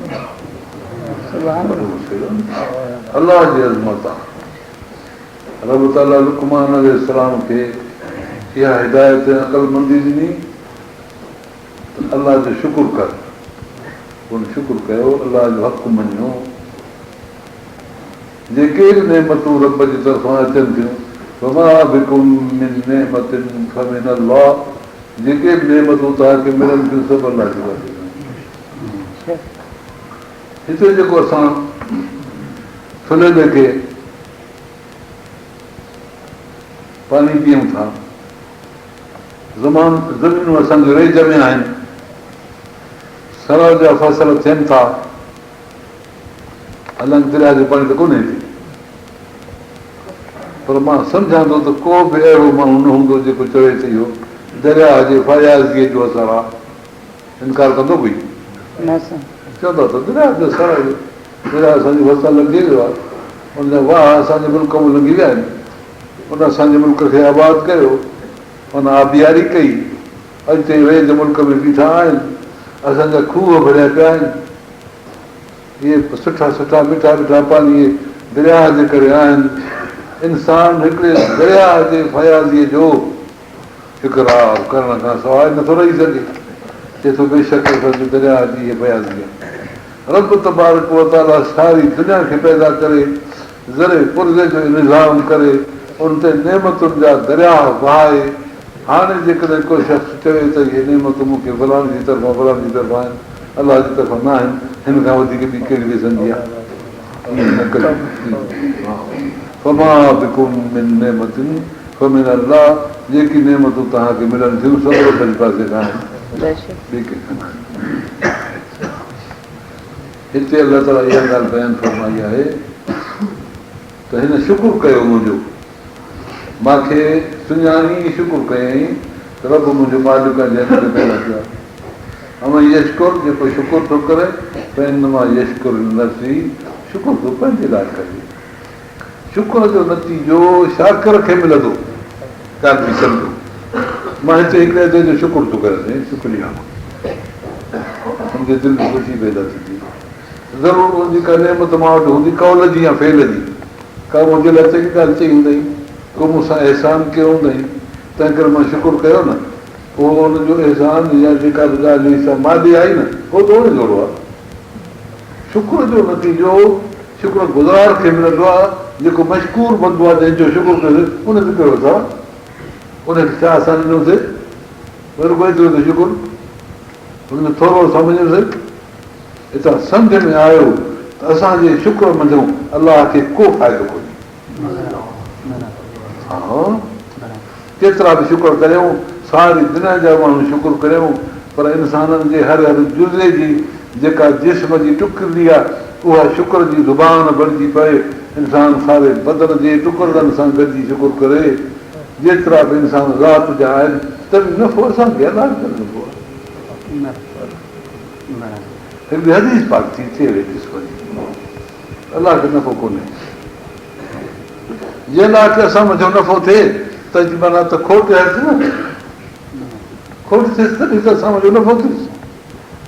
وڃ الله جي عظمت آ رب تعاليٰ لقمان عليه السلام کي اها هدايت ۽ عقلمندي ڏني ته الله جو شڪر ڪر. هن شڪر ڪيو، الله جو حق مڃيو. جيڪي به نعمتون رب جي طرفان اچن ٿيون، وما بڪم من نعمة فمن الله، جيڪي به نعمتون توهان کي ملن ٿيون سڀ الله جي پاسي کان آهن. هتي جيڪو اسان ٿلهي ليکي پاڻي پيئون ٿا، زمان زمينون اسان جون ريج ۾ آهن، سرء جا فصل ٿين ٿا، حالانڪ درياء جو پاڻي ته ڪونهي هتي. پر مان سمجهان ٿو ته ڪو به اهڙو ماڻهو نه هوندو جيڪو چوي ته اهو درياء جي فياضيء جو اثر آهي. انڪار ڪندو ڪوئي؟ نه سائين. چوندا ته درياء جو اثر آهي. درياء اسان جي ڀرسان لنگهي ويو آهي. ان جا واهه اسان جي ملڪ مان لنگهي ويا آهن. ان اسان جي ملڪ کي آباد ڪيو. ان آبياري ڪئي. اڄ تائين ريج ملڪ ۾ بيٺا آهن. اسان جا کوهه ڀريا پيا آهن. اهي سٺا سٺا مٺا مٺا پاڻي اهي درياهه جي ڪري آهن. انسان هڪڙي درياهه جي فياضيء جو اقرار ڪرڻ کان سواء نٿو رهي سگهي. چئي ٿو بيشڪ اسان جي درياهه جي هيء فياضي آهي. رب تبارڪ و تعاليٰ ساري دنيا کي پيدا ڪري، ذري پرزي جو نظام ڪري، ان تي نعمتن جا درياهه وهائي، هاڻي جيڪڏهن ڪو شخص چوي ته اهي نعمتون مون کي فلاڻي جي طرفان فلاڻي جي طرفان آهن، الله جي طرفان نه آهن، هن کان وڌيڪ ٻي ڪهڙي بي سمجهي آهي؟ ائين نه ڪجو. فما بڪم من نعمة فمن الله جيڪي نعمتون توهان کي ملن ٿيون سڀ رب جي پاسي کان آهن، ٻي ڪنهن کان نه آهن. هتي الله تعاليٰ اها ڳالهه بيان فرمائي آهي ته هن شڪر ڪيو منهنجو. مان کي سڃاڻي شڪر ڪيائين ته رب منهنجو مالڪ آهي جنهن مون کي پيدا ڪيو آهي. ومن يشڪر جيڪو شڪر ٿو ڪري فانما يشڪر لنفسه شڪر ٿو پنهنجي لاء ڪري. شڪر جو نتيجو شاڪر کي ملندو. ڳالهه به سمجهو. مان هتي هڪڙي ادي جو شڪر ٿو ڪريان سائين شڪريه. هن جي دل ۾ خوشي پيدا ٿيندي. ضرور ان جي ڪا نعمت مان وٽ هوندي قول جي يا فعل جي. ڪا منهنجي لاء چڱي ڳالهه چئي هوندائين، ڪو مون سان احسان ڪيو هوندائين، تنهنڪري مان شڪر ڪيو نه. پوء ان جو احسان يا جيڪا به ڳالهه هئي سا مان ڏي آئي نه، اهو ته ان جوڙو آهي. شڪر جو نتيجو شڪر گذار کي ملندو آهي، جيڪو مشڪور بندو آهي جنهن جو شڪر ڪيوسين، ان تي ڪهڙو اثر آهي؟ ان کي ڇا اسان ڏنوسين؟ رڳو ايترو ته شڪر هن جو ٿورو اسان مڃيوسين. هتان سمجهه ۾ آيو ته اسان جي شڪر منجهون الله کي ڪو فائدو ڪونهي. ها ڪيترا به شڪر ڪريون، ساري دنيا جا ماڻهو شڪر ڪريون، پر انسانن جي هر هر جزي جي جيڪا جسم جي ٽڪري آهي، اها شڪر جي زبان بڻجي پئي. انسان ساري بدن جي ٽڪرن سان گڏجي شڪر ڪري. جيترا به انسان ذات جا آهن، ته به نفعو اسان کي الله کي ملندو آهي. هڪڙي حديث پاڪ ٿي ٿئي اهڙي قسم جي الله کي نفعو ڪونهي. جي الله کي اسان منجهون نفعو ٿئي ته جي معنيٰ ته کوٽ هيس نه کوٽ ٿيس تڏهن ته اسان منجهون نفعو ٿيس.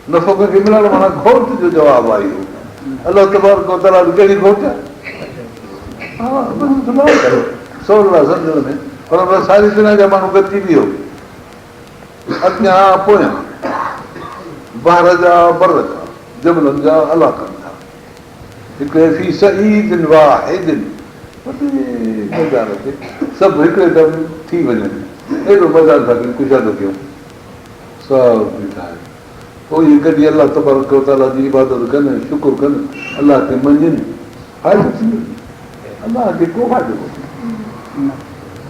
نفعو ڪنهن کي ملڻ معنيٰ کوٽ جو جواب آهي اهو. الله تبارڪ وتعاليٰ وٽ ڪهڙي کوٽ آهي؟ ها سولو آهي سمجهڻ ۾ پر ساري دنيا جا ماڻهو گڏجي بيهو. اڳيان پويان، بحر جا بر جا، جبلن جا علاقن جا، هڪڙي في صعيد واحد وڏي ميدان تي سڀ هڪڙي دم ٿي وڃن، ايڏو ميدان ٿا کڻي ڪشادو ڪيون، سڀ بيٺا آهن، پوء اهي گڏي الله تبارڪ وتعاليٰ جي عبادت ڪن ۽ شڪر ڪن، الله کي مڃين، فائدو ٿيندو؟ الله کي ڪو فائدو ڪونهي.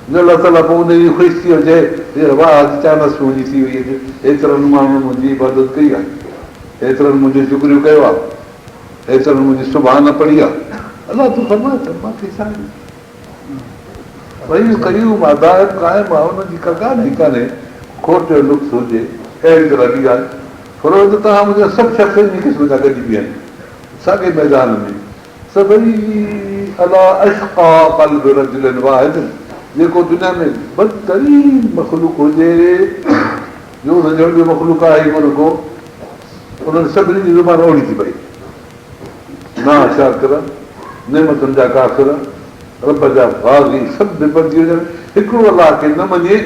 جو الله تعاليٰ پوء ان ڏينهن خوش ٿي وڃي چئي واهه اڄ چانس منهنجي ٿي وئي اڄ هيترن ماڻهن منهنجي عبادت ڪئي آهي هيترن منهنجو شڪريو ڪيو آهي هيترن منهنجي سبحان پڙهي آهي الله ٿو فرمائي ته مان کي ڇا حي قيوم آهي دائم قائم آهي ان جي ڪا ڳالهه ئي ڪانهي کوٽ جو نقص هجي اهڙي طرح ٻي ڳالهه فرمائي ته توهان منهنجا سڀ شخص انهي قسم جا گڏجي بيهن ساڳئي ميدان ۾ سڀئي عليٰ اشقيٰ قلب رجل واحد جيڪو دنيا ۾ بدترين مخلوق هجي جو ان جهڙو ٻيو مخلوق آهي ئي ڪونه ڪو انهن سڀني جي زبان اوڙي ٿي پئي نا شاڪر نعمتن جا ڪافر رب جا باغي سڀ به بڻجي وڃن هڪڙو الله کي نه مڃي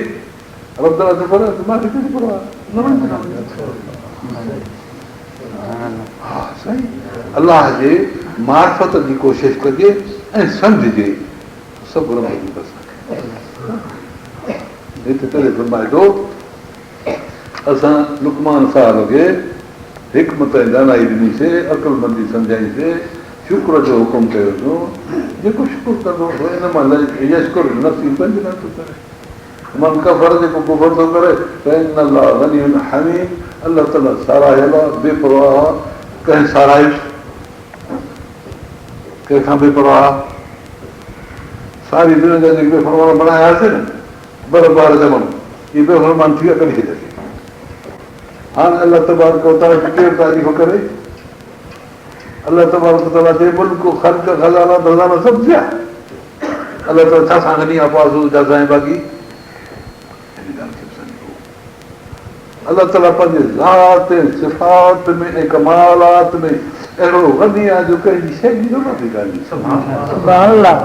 رب تعاليٰ ٿو فرمائي ته مان کي ڪهڙي پرواهه نه مڃي نه مڃي ها سائين الله جي معرفت جي ڪوشش ڪجي ۽ سمجهجي سڀ رب جي بس هتي تڏهن فرمائي ٿو اسان لقمان صاحب کي حڪمت ۽ دانائي ڏنيسي عقلمندي سمجهائيسي شڪر جو حڪم ڪيوسون جيڪو شڪر ڪندو سو انما يشڪر لنفسه پنهنجي لاء ٿو ڪري من ڪفر جيڪو ڪفر ٿو ڪري فان الله غني حميد الله تعالي ساراهيل آهي بي پرواهه آهي ڪنهن ساراهيس ڪنهن کان بي پرواهه آهي ساري دنيا جا جيڪي بي فرمان بڻاياسين نه بر بحر جا ماڻهو اهي بي فرمان ٿي ويا ڪڍي ڇڏياسين هاڻي الله تبارڪ وتعاليٰ جي ڪير تعريف ڪري الله تبارڪ وتعاليٰ جي ملڪ خلق خزانا خزانا سڀ ٿيا الله تعاليٰ ڇا سان غني آ پاسو ڇا سان باغي ان ڳالهه کي به سمجهو الله تعاليٰ پنهنجي ذات ۽ صفات ۾ ۽ ڪمالات ۾ اهڙو غني آ جو ڪنهن جي شيء جي ضرورت ئي ڪانهي سبحان الله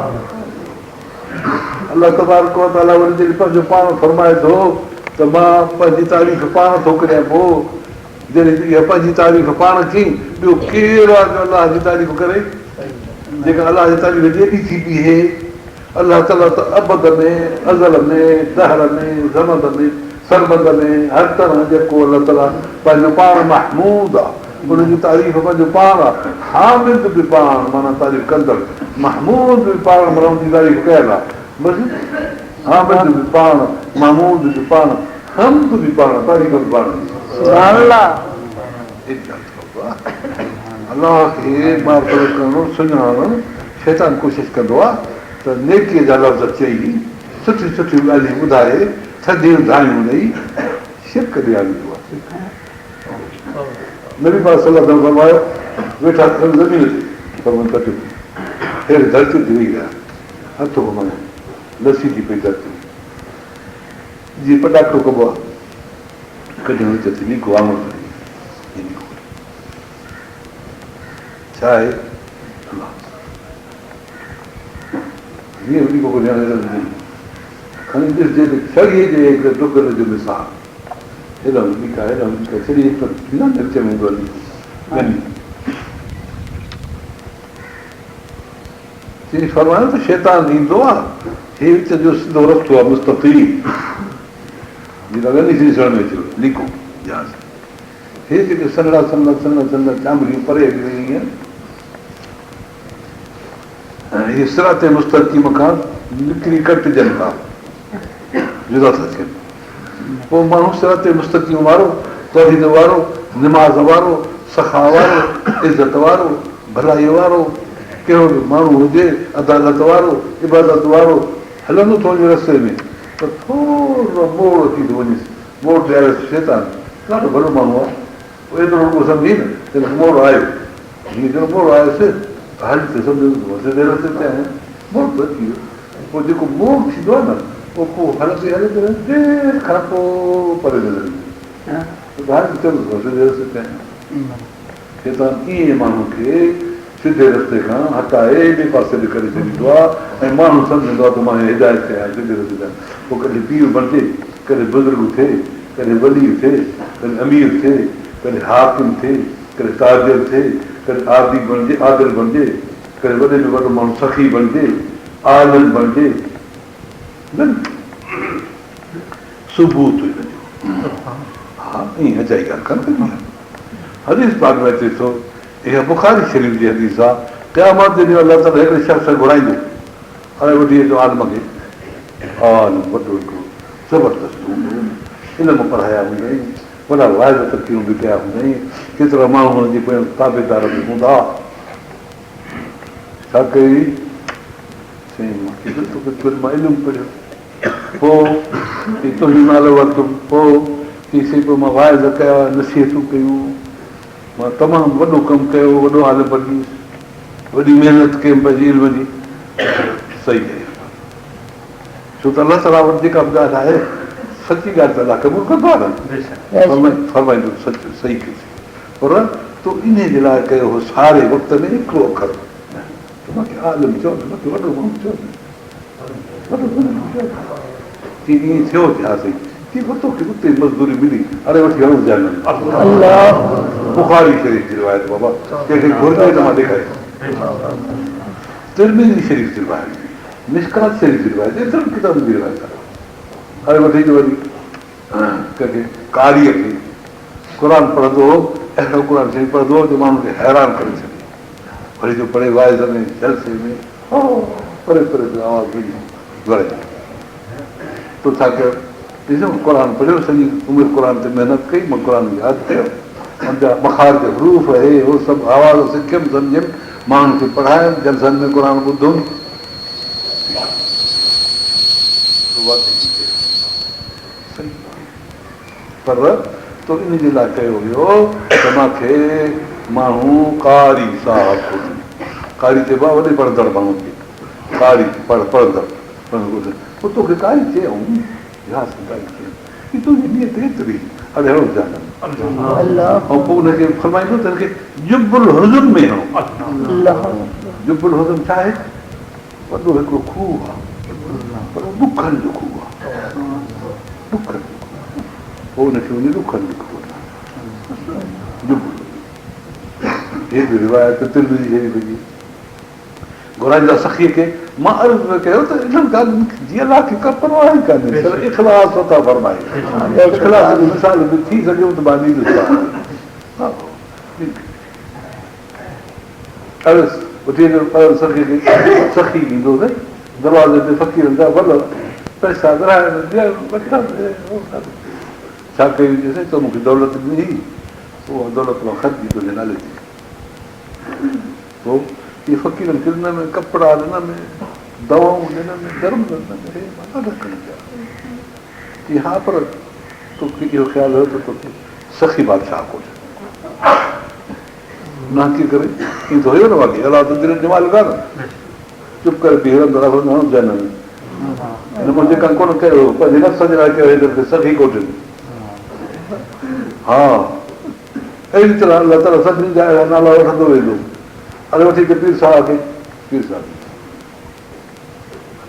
الله تبارڪ وتعاليٰ وري جڏهن پنهنجو پاڻ فرمائي ٿو ته مان پنهنجي تعريف پاڻ ٿو ڪريان پوء جڏهن اها پنهنجي تعريف پاڻ ٿي، ٻيو ڪير آهي جو الله جي تعريف ڪري؟ جيڪا الله جي تعريف جيڏي ٿي بيهي، الله تعاليٰ ته ابد ۾، ازل ۾، دهر ۾، زمد ۾، سرمد ۾، هر طرح جيڪو الله تعاليٰ پنهنجو پاڻ محمود آهي، ان جي تعريف پنهنجو پاڻ آهي، حامد به پاڻ معنيٰ تعريف ڪندڙ، محمود به پاڻ معنيٰ ان جي تعريف ڪيل آهي، بس حامد به پاڻ، محمود به پاڻ. حمد به پاڻ، تعريف به پاڻ. سبحان الله. الله کي معرفت ڪرڻ، سڃاڻڻ، شيطان ڪوشش ڪندو آهي ته نيڪيء جا لفظ چئي سٺيون سٺيون ڳالهيون ٻڌائي، ٿڌيون ڌايون ڏئي شرڪ ڏياريندو آهي. شرڪ. نبي پاڪ صلي الله عليه وسلم فرمايو، ويٺا ٿين زمين تي، فرمايو ڪٽيو هيٺ ڌرتي تي ويهي رهيا، هٿ گهمايو، لسي ٿي پئي ڌرتي، جيئن پٽاٽو ڪبو آهي، ڪڍيو وچ تي ليڪو آڱر کڻي هي ليڪو ڪڍيو، ڇا آهي؟ الله. جيئن به ليڪو ڪڍيان کڻي ڏسجي ته ڇڙي جي هڪڙي ڊگر جو مثال. هيڏانهن ليڪا هيڏانهن ليڪا ڇڙي هڪ ٿيندا نه وچ ۾ هوندو آهي ليڪو ڳني. چي فرمايو ته شيطان ايندو آهي هي وچ جو سڌو رستو آهي مستقيم جيڪا ڳني ٿي ڏسڻ ۾ اچيو ليڪو جهاز هي جيڪي سنهڙا سنهڙا سنهڙا سنهڙا چانڀڙيون پري هلي ويون آهن ۽ اهي صراط مستقيم کان نڪري ڪٽجن ٿا جدا ٿا ٿين. پوء ماڻهو صراط مستقيم وارو، توحيد وارو، نماز وارو، سخا وارو، عزت وارو، ڀلائيء وارو، ڪهڙو به ماڻهو هجي، عدالت وارو، عبادت وارو، هلندو ٿو وڃي رستي ۾ ته ٿورو موڙ اچي ٿو وڃيس، موڙ ڏياريس شيطان ڏاڍو ڀلو ماڻهو آهي، پوء ايترو رڳو سمجهي نه ته هن کي موڙ آيو، جيئن جهڙو موڙ آيس ته هلي ته سمجهندو ته مان سڌي رستي تي آهيان، موڙ ته اچي ويو. پوء جيڪو موڙ ٿيندو آهي نه اهو پوء هلندي هلندي هلندي دير کان پوء پري نظر ايندو آهي ته هاڻي ته چوندو ته سڌي رستي تي آهيان. شيطان ائين ماڻهو کي سڌي رستي کان هٽائي ٻئي پاسي ڏي ڪري ڇڏيندو آهي ۽ ماڻهو سمجهندو آهي ته مان هدايت تي آهيان سڌي رستي تي آهيان. پوء ڪڏهن پير بڻجي، ڪڏهن بزرگ ٿئي، ڪڏهن ولي ٿئي، ڪڏهن امير ٿئي، ڪڏهن حاڪم ٿئي، ڪڏهن تاجر ٿئي، ڪڏهن عادي بڻجي، عادل بڻجي، ڪڏهن وڏي ۾ وڏو ماڻهو سخي بڻجي، عالم بڻجي، نه ثبوت هن جو. ها ائين اجائي ڳالهه ڪانه ڪبي آهي. حديث پاڪ ۾ اچي ٿو، اها بخاري شريف جي حديث آهي، قيامت جي ڏينهن الله تعاليٰ هڪڙي شخص کي گهرائيندو، اڙي وٺي اچو عالم کي، عالم وڏو هڪڙو زبردست هوندو، علم پڙهايا هوندائين، وڏا واعظ تقريرون به ڪيا هوندائين، ڪيترا ماڻهو هن جي پويان تابعدار به هوندا. ڇا ڪيئي؟ چيائين، مان ڪيترو توکي پڙهيو، مان علم پڙهيو، پوء چي تنهنجو نالو ورتم، پوء چي سائين پوء مان واعظ ڪيا، نصيحتون ڪيون، مان تمام وڏو ڪم ڪيو، وڏو عالم بڻجي ويس، وڏي محنت ڪيم پنهنجي علم جي، صحيح آهي ڇو ته الله تعاليٰ وٽ جيڪا به ڳالهه آهي سچي ڳالهه ته الله قبول ڪندو آهي نه، فرمائيندو سچ صحيح ڪيو پر تو انهيء جي لاء ڪيو هو ساري وقت ۾ هڪڙو اکر ته مان کي عالم چئو نه، مان کي وڏو ماڻهو چئو نه، وڏو بزرگ چئو نه. چي ائين ٿيو؟ چي ها سائين. چي پوء توکي اتي مزدوري ملي، اڙي وٺي هڻوس جهنم ۾. بخاري شريف جي روايت بابا، ڪنهن کي گهرجي ته مان ڏيکاريان. ترمذي شريف جي روايت، مشڪات شريف جي روايت، ايترن ڪتابن جي روايت آهي. اڙي وٺي اچو وري ڪنهن کي قاريء کي. قرآن پڙهندو هو، اهڙو قرآن شريف پڙهندو هو جو ماڻهن کي حيران ڪري ڇڏي. وري جو پڙهي واعظ ۾ جلسي ۾ پري پري جو آواز وڃي گهڙي. تو ڇا ڪيو؟ ڏسو قرآن پڙهيو، سڄي عمر قرآن تي محنت ڪئي، مان قرآن ياد ڪيو، ان جا مخارج حروف هي هو سڀ آواز سکيم سمجهيم، ماڻهن کي پڙهايم، جلسن ۾ قرآن ٻڌم. پر تو ان جي لاء ڪيو هيو ته مان کي ماڻهو قاري صاحب ڪوٺين. قاري چئبو آهي وڏي پڙهندڙ ماڻهو کي. قاري، پڙهه، پڙهندڙ، پڙهندڙ ڪوٺين. پوء توکي قاري چيائون؟ جي ها سائين قاري چيائون. هي تنهنجي نيت ايتري، اڙي هڻو جهنم. ۽ پوء ان کي فرمائيندو ته هن کي جب الحزن ۾ هڻو. جب الحزن ڇا آهي؟ وڏو هڪڙو کوهه آهي پر اهو ڏکن جو کوهه آهي. ڏکن جو کوهه. پوء ان کي وڃي ڏکن جو کوهه ٺاهيو. هي به روايت ترمذي شريف جي. گهرائيندا سخيء کي مان عرض پئي ڪيو ته انهن ڳالهين جي الله کي ڪا پرواهه ئي ڪانهي صرف اخلاص عطا فرمائي. اخلاص جو مثال به ٿي سگهيو ته مان ڏيندس. عرض، وٺي اچو پرل سخي کي، سخي ايندو سائين دروازي تي فقيرن جا ول پئسا ورهائڻ ڏيڻ وٺڻ ڇا ڪيو چي سائين تو مون کي دولت ڏني هئي اها دولت مان خرچي تنهنجي نالي تي پوء اهي فقيرن کي ڏنم ڪپڙا ڏنم دوائون ڏيڻ ۾ درملن ۾ مان ڏاڍا ڪم ڪيا. چي ها پر توکي اهو خيال هيو ته توکي سخي بادشاهه ڪوٺين. ناحقي ڪري ائين ته هيو نه واقعي الله ته دلين جو مالڪ آهي نه. چپ ڪري بيهي رهندو رهندو هڻو جهنم ۾. هن منهنجي ڪم ڪونه ڪيو هو پنهنجي نفس جي لاء ڪيو هي ته سخي ڪوٺين. ها اهڙي طرح الله تعاليٰ سڀني جا اهڙا نالا وٺندو ويندو. هاڻي وٺي اچ پير صاحب کي پير صاحب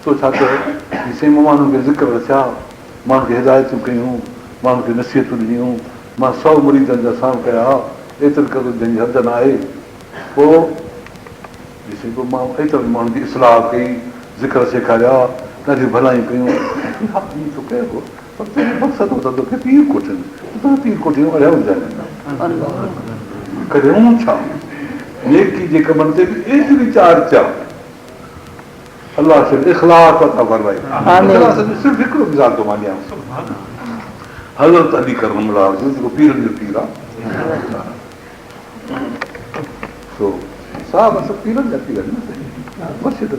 تو ڇا ڪيو؟ چي سائين مون ماڻهن کي ذڪر رکيا، ماڻهن کي هدايتون ڪيون، ماڻهن کي نصيحتون ڏنيون، مان سئو مريدن جا ساڻ ڪيا، ايتري قدر جنهن جي حد نه آهي. پوء چي سائين پوء مان ايترن ماڻهن جي اصلاح ڪئي، ذڪر سيکاريا، ڏاڍيون ڀلايون ڪيون. چي ها ائين تو ڪيو هو، پر تنهنجو مقصد هو ته توکي پير ڪوٺين، ته توکي پير ڪوٺيون اڙيائون جانين. ڪريون ڇا؟ نيڪي جي ڪمن تي به ايتري چارج آ. الله صرف اخلاص عطا فرمائي. اخلاص جو صرف هڪڙو مثال ٿو مان ڏيان. حضرت علي ڪرم الله وجهه جيڪو پيرن جو پير آ. سو صاحب سڀ پيرن جا پير آهن نه مرشد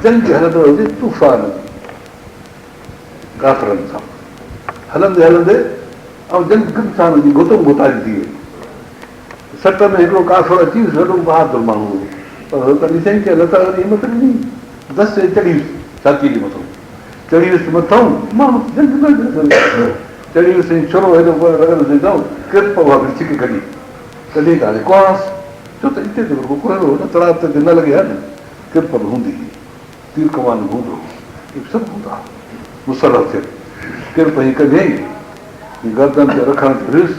جنگ هلندڙ هجي طوفان جي ڪافرن سان هلندي هلندي ۽ جنگ گهمسان جي گهتم گهتاري ٿي وئي. سٽ ۾ هڪڙو ڪافر اچي ويس، وڏو بهادر ماڻهو هو، پر حضرت علي سائين کي الله تعاليٰ وڏي همت ڏني، دستي چڙهي ويس ڇاتيء جي مٿئون چڙهي ويس مٿئون، ماڻهو جنگ نه ڪري چڙهي ويس ۽ ڇرو هيڏو لڳل هجي ڪرپ اها به ڇڪي ڪڍي، ڪڍي ته هاڻي ڪهانس، ڇو ته اتي ته رڳو ڪهڙو هو نه، تڙاء تي نه لڳي ها نه، ڪرپ به هوندي هئي. تير ڪمان به هوندو هو، اهي سڀ هوندا ها. مسلح ٿيل ڪرپ هي ڪڍيائين، گردن تي رکڻ تي هيس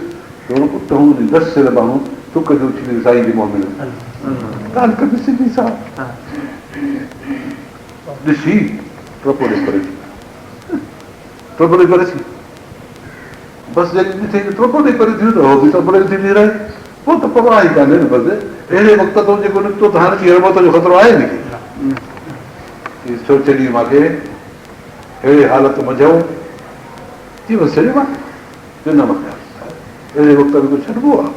ته هن اتهون جي دس سير ماڻهو ٿڪ جي اڇلي سائين جي منهن ۾ لڳي. ڳالهه ڪبي سڌي سان ڏسي ٽپو ڏئي پري ٿي ويو. ٽپو ڏئي پري ٿي بس جڏهن ڏٺئي ته ٽپو ڏئي پري ٿي ويو ته هو به ٽپو ڏئي اٿي بيهي رهي. پوء ته پرواهه ئي ڪانهي نه بس اهڙي وقت تون جيڪو نڪتو ته هاڻي ٻيهر موت جو خطرو آهي نه ڪي ڇو ڇڏي مان کي اهڙي حالت منجهئون چي بس ڇڏيو مان چيو نه مان اهڙي وقت ۾ ڪو ڇڏبو آهي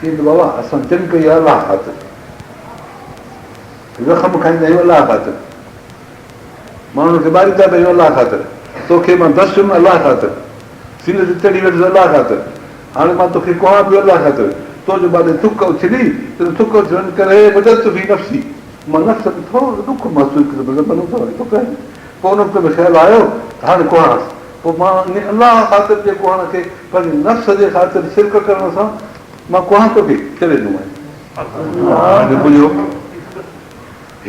چي ته بابا اسان جنگ ڪئي آهي الله خاطر زخم کائيندا آهيون الله خاطر ماڻهن کي ماريندا به آهيون الله خاطر، توکي مان دسيم الله خاطر، سيني تي چڙهي ويٺس الله خاطر، هاڻي مان توکي ڪهان پيو الله خاطر، تو جو مان ڏي ٿڪ اڇلي، تنهن ٿڪ اڇلڻ ڪري وجدت في نفسي، مان نفس ۾ ٿورو ڏک محسوس ڪيو ته بنو ته وري ٿڪ آهي، پوء ان وقت ۾ خيال آيو ته هاڻي ڪهانس، پوء مان انهي الله خاطر جي ڪهڻ کي پنهنجي نفس جي خاطر شرڪ ڪرڻ سان مان ڪهان توکي ڇڏي ڏنومانء.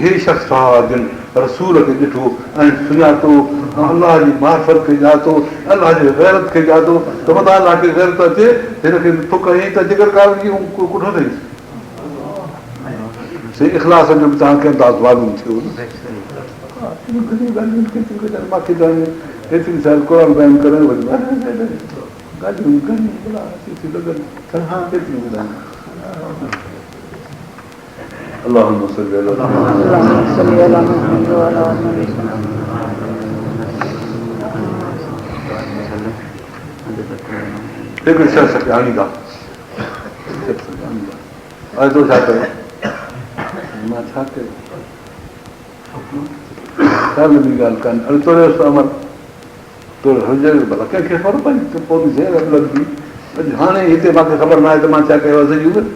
هي شخص هئا جن رسول کي ڏٺو ۽ سڃاتو ۽ الله جي معرفت کي ڄاتو، الله جي غيرت کي ڄاتو ته متان الله کي غيرت اچي ته هن کي ٿڪ هنئي ته جگر ڪارڻ جي ڪٺو اٿئيس. سائين اخلاص جو به توهان کي انداز معلوم ٿيو نه. گهڻيون ڳالهيون آهن مان کي ته هيتري سال قرآن بيان ڪرڻ وري ڳالهيون گهڻيون ڀلا اچي ٿيون لڳن ڪيتريون ٻڌايون. اللهم صل علي محمد وعلي آل هڪڙي شخص کي آڻيندا ۽ تو ڇا ڪيو مان ڇا ڪيو ڪا لمي ڳالهه ڪانه اڙي توريس عمل توري هجي ڀلا ڪنهن کي خبر پئي ته پوء لڳندي اڄ هاڻي هتي مان کي خبر ناهي ته مان ڇا ڪيو آهي سڄي عمر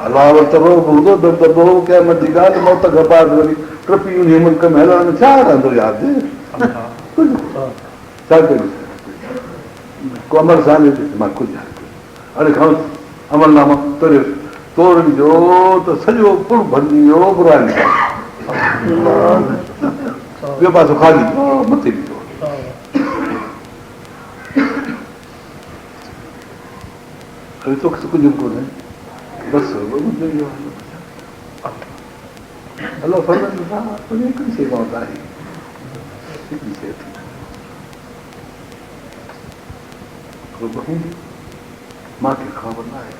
الله وٽ ته رعب هوندو، دٻدٻو هو، قيامت جي ڳالهه، موت کان بعد وري ٽپي انهيء ملڪ ۾ هلڻ ۾ ڇا رهندو ياد؟ ڪجهه ڪونه. ڇا ڪجي؟ ڪو عمل صالح ڏس، مان ڪجهه ناهي ڪيو. اڙي کڻوس عمل نامو، توريوس. تورڻ جو ته سڄو پڙ ڀرجي ويو براين سان. ٻيو پاسو خالي، مٿي بيٺو. اڙي توکي ته ڪجهه به ڪونهي بس منهنجو اهو حال الله فرمائيندو تنهنجي هڪڙي شيء مان وٽ آهي هڪڙي شيء اٿئي هوندي مان کي خبر نه آهي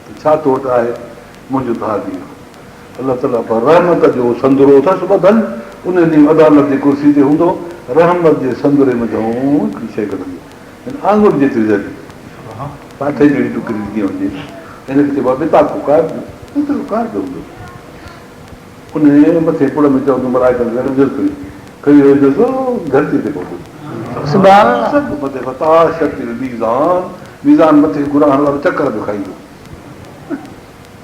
ته ڇا تو وٽ آهي منهنجو ته حال اهو الله تعاليٰ پر رحمت جو سندرو اٿس ٻڌل ان ڏينهن عدالت جي ڪرسي تي هوندو رحمت جي سندري منجهون هڪڙي شيء ڪڍندو هن آڱر جيتري ذري پاٺي جهڙي ٽڪري جيئن هجي، هن کي چئبو آهي بطاقو ڪارڊ، ايترو ڪارڊ هوندو. انهيء مٿي پڙ ۾ چوندو ملائڪن کي وجهس کڻي کڻي وجهس ڌرتيء تي پهتو. سبحان الله. سڀ مٿي فتاشت الميزان ميزان مٿي گناهن وارو چڪر پيو کائيندو.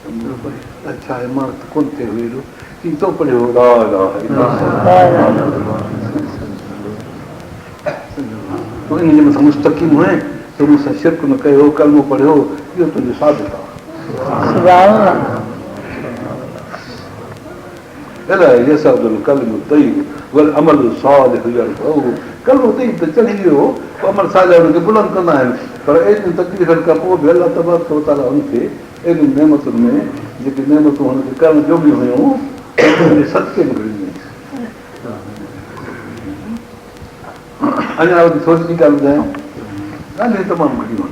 الائي ڇا آهي مان ته ڪونه ٿئي هو ايڏو چي تو پڙهيو هو لا اله الا الله تون ان جي مٿان مستقيم هئين تو مون سان شرڪ نه ڪيو ڪلمو پڙهيو اهو تنهنجو ثابت آهي. سبحان الله. اليه يصعد الڪلم الطيب والعمل الصالح يرفعه ڪلمو طيب ته چڙهي ويو هو پوء عمل صالح ان کي بلند ڪندا آهن پر ايڏين تڪليفن کان پوء به الله تبارڪ وتعاليٰ ان کي ايڏين نعمتن ۾ جيڪي نعمتون هن کي ڪرڻ جوڳيون هيون انهن جي صدقي ۾ گهڙي ڏنائين. اڃا وري ٿوري ٻي ڳالهه ٻڌايان ڳالهيون تمام گهڻيون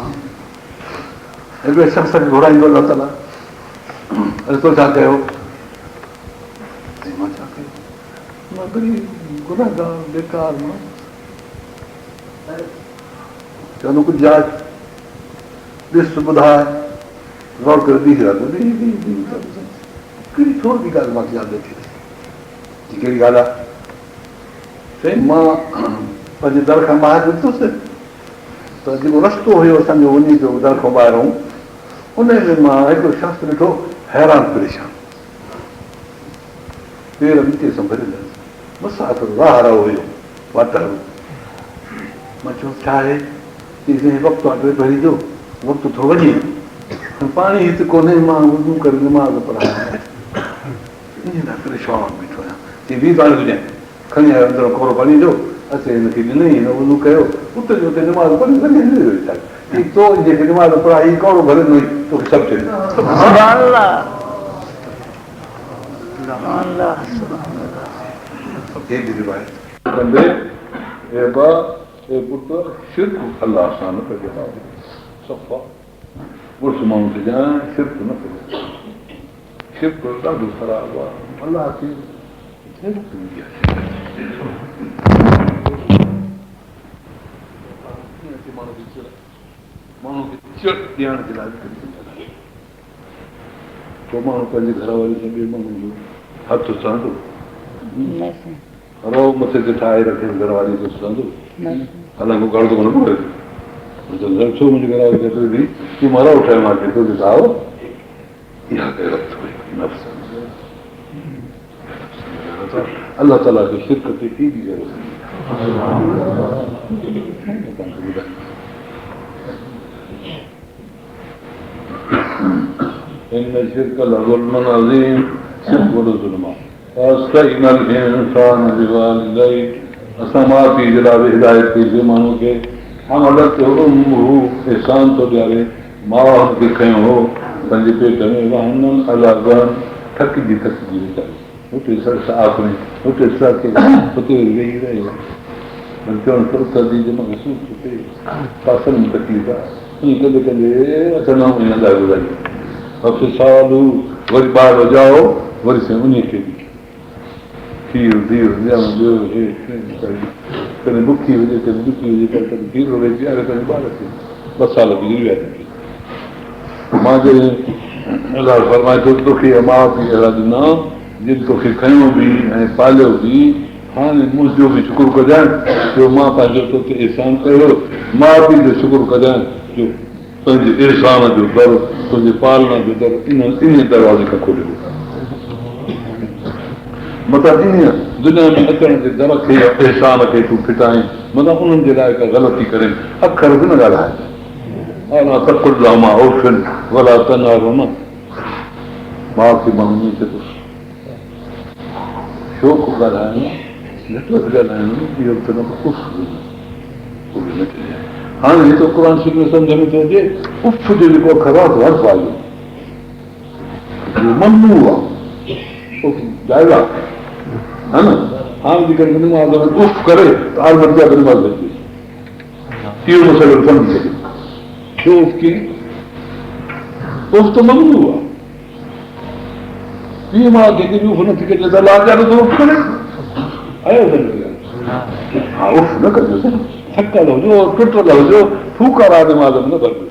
آهن. هڪڙي شخص کي گهرائيندو الله تعاليٰ اڙي تو ڇا ڪيو؟ چيائين مان ڇا ڪيو؟ مان غريب گنهگار بيڪار ماڻهو چوندو ڪجهه جاچ ڏس ٻڌاء غور ڪري بيهي رهندو بيهي بيهي بيهي ڪهڙي ٿوري ڳالهه مان کي ياد نٿي اچي چي ڪهڙي ڳالهه آهي سائين مان پنهنجي در کان ٻاهر نڪتس ته جيڪو رستو هيو اسان جو وڃي پيو در کان ٻاهرئون، انهيء ۾ مان هڪڙو شخص ڏٺو حيران پريشان، پير مٽيء سان ڀريل، مسافر راهه رو هيو، واٽهڙو. مان چيو ڇا آهي؟ چيائين سائين وقت آ ٽيپهري جو، وقت ٿو وڃي ۽ پاڻي هت ڪونهي، مان وضو ڪري نماز پڙهايان، انهيء لاء پريشان بيٺو آهيان. چيائين بيهه پاڻي هجين. کڻي آيو اندرون ڪورو پاڻيء جو، اچي هن کي ڏنائين، هن وضو ڪيو، اتي جو اتي نماز پڙهي وري هليو ويو ويچارو. چي تو جنهن کي نماز پڙهائي هي ڪورو ڀري ڏنوئي، توکي سڀ ٿئي. سبحان الله سبحان الله سبحان الله. هي به روايت. ڪندي، اي ابا، اي پٽ، شرڪ الله سان نه ڪجانء. صفا مڙس ماڻهو ٿجانء، شرڪ نه ڪجانء. شرڪ ڏاڍو خراب آهي. الله کي ماڻهو کي چڙ ڏيڻ جي لاء ڪو ماڻهو پنهنجي گهر واري سان ٻئي ماڻهو جو هٿ سهندو رئو مٿي تي ٺاهي رکي گهر واري کي سهندو حالانڪه گهر ته ڪونه پوري ڇو منهنجي گهر واري کي تون مان رئو ٺاهيو مان توکي ٺاهو اها غيرت هئي نفس ۾ غيرت الله تعاليٰ کي شرڪ تي ايڏي غيرت ان الشرڪ لظلم عظيم شرڪ وڏو ظلم آهي ووصينا الانسان بوالديه اسان ماء پيء جي لاء به هدايت ڪئي سي ماڻهوء کي حملته امه احسان ٿو ڏياري ماء هن کي کنيو هو پنهنجي پيٽ ۾ وهنا عليٰ وهن ٿڪجي ٿڪجي ويچاري هتي ساهه کڻي هتي سهڪي هتي وري ويهي رهي وري چوڻ ته اٿ ادي جو مون کي سور ٿو ٿئي پاسن ۾ تڪليف آهي ائين ڪندي ڪندي اٺ نو مهينا لاء گذاري وفصاله وري ٻار ڄائو وري سائين انهي کي به کير ڌير ڏيڻ ٻيو هي ڪڏهن بکي هجي ڪڏهن ڏکي هجي پر ڪڏهن کير وغيره پياري پنهنجي ٻار کي ٻه سال گذري ويا تنهن کي مان جڏهن الله فرمائي ٿو توکي ماء پيء اهڙا ڏنا جن توکي کنيو به ۽ پاليو به هاڻي منهنجو به شڪر ڪجانء جو مان پنهنجو تو تي احسان ڪيو ماء پيء جو شڪر ڪجانء جو تنهنجي احسان جو در، تنهنجي پالنا جو در انهيء دروازي کان کوليو ويو. متان انهيء دنيا ۾ اچڻ جي در کي يا احسان کي تون ڦٽائين، متان انهن جي لاء ڪا غلطي ڪرين، اکر به نه ڳالهائجانء. ولا تقل لهما اف ولا تنهرهما ماء کي ماڻهو ائين چئي ٿو، شوخ ڳالهائڻ، گهٽ وڌ ڳالهائڻ، اهو به ته نه پر اف به نه. هاڻي هتو قرآن شريف ۾ سمجهه ۾ ٿو اچي اف جو جيڪو اکر آهي سو حرف آهي اهو ممنوع آهي اف جائز آهي ها نه هاڻي جيڪڏهن نماز ۾ اف ڪري ته عالم چيا ته نماز ڀڄي اهو مسئلو سمجهي ڇڏيو ڇو اف ڪيئي اف ته ممنوع آهي پيء ماء کي ڪڏهن اف نٿي ڪجي ته الله جا ٿو اف ڪري آيو ها اف نه ڪجو ٿڪل هجو ٽٽل هجو ڦوڪارا نماز ۾ نه ڀرجو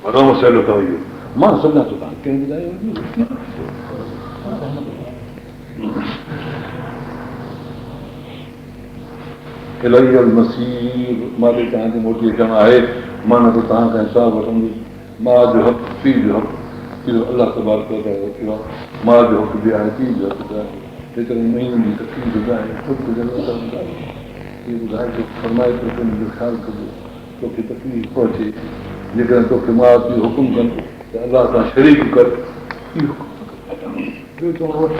وڏو مسئلو اٿو اهو مان سمجهان ٿو توهان ڪنهن ٻڌايو هجي. الي المصير مان ڏي توهان کي موٽي اچڻ آهي، معنيٰ ته توهان کان حساب وٺندس. ماء جو حق، پيء جو حق، اهو الله تبارڪ وتعاليٰ رکيو آهي. ماء جو حق به آهي، پيء جو حق به آهي. ايترن مهينن جي تڪليف به آهي، سڀ ڪجهه الله تعاليٰ ٻڌايو. اهو ٻڌائي ٿو، فرمائي ٿو ته ان جو خيال ڪجو، توکي تڪليف پهچي، جيڪڏهن توکي ماء پيء حڪم ڪن ته الله سان شريڪ ڪر، اهو حڪم نه ڪجانء. ٻيو چوڻ وٺ،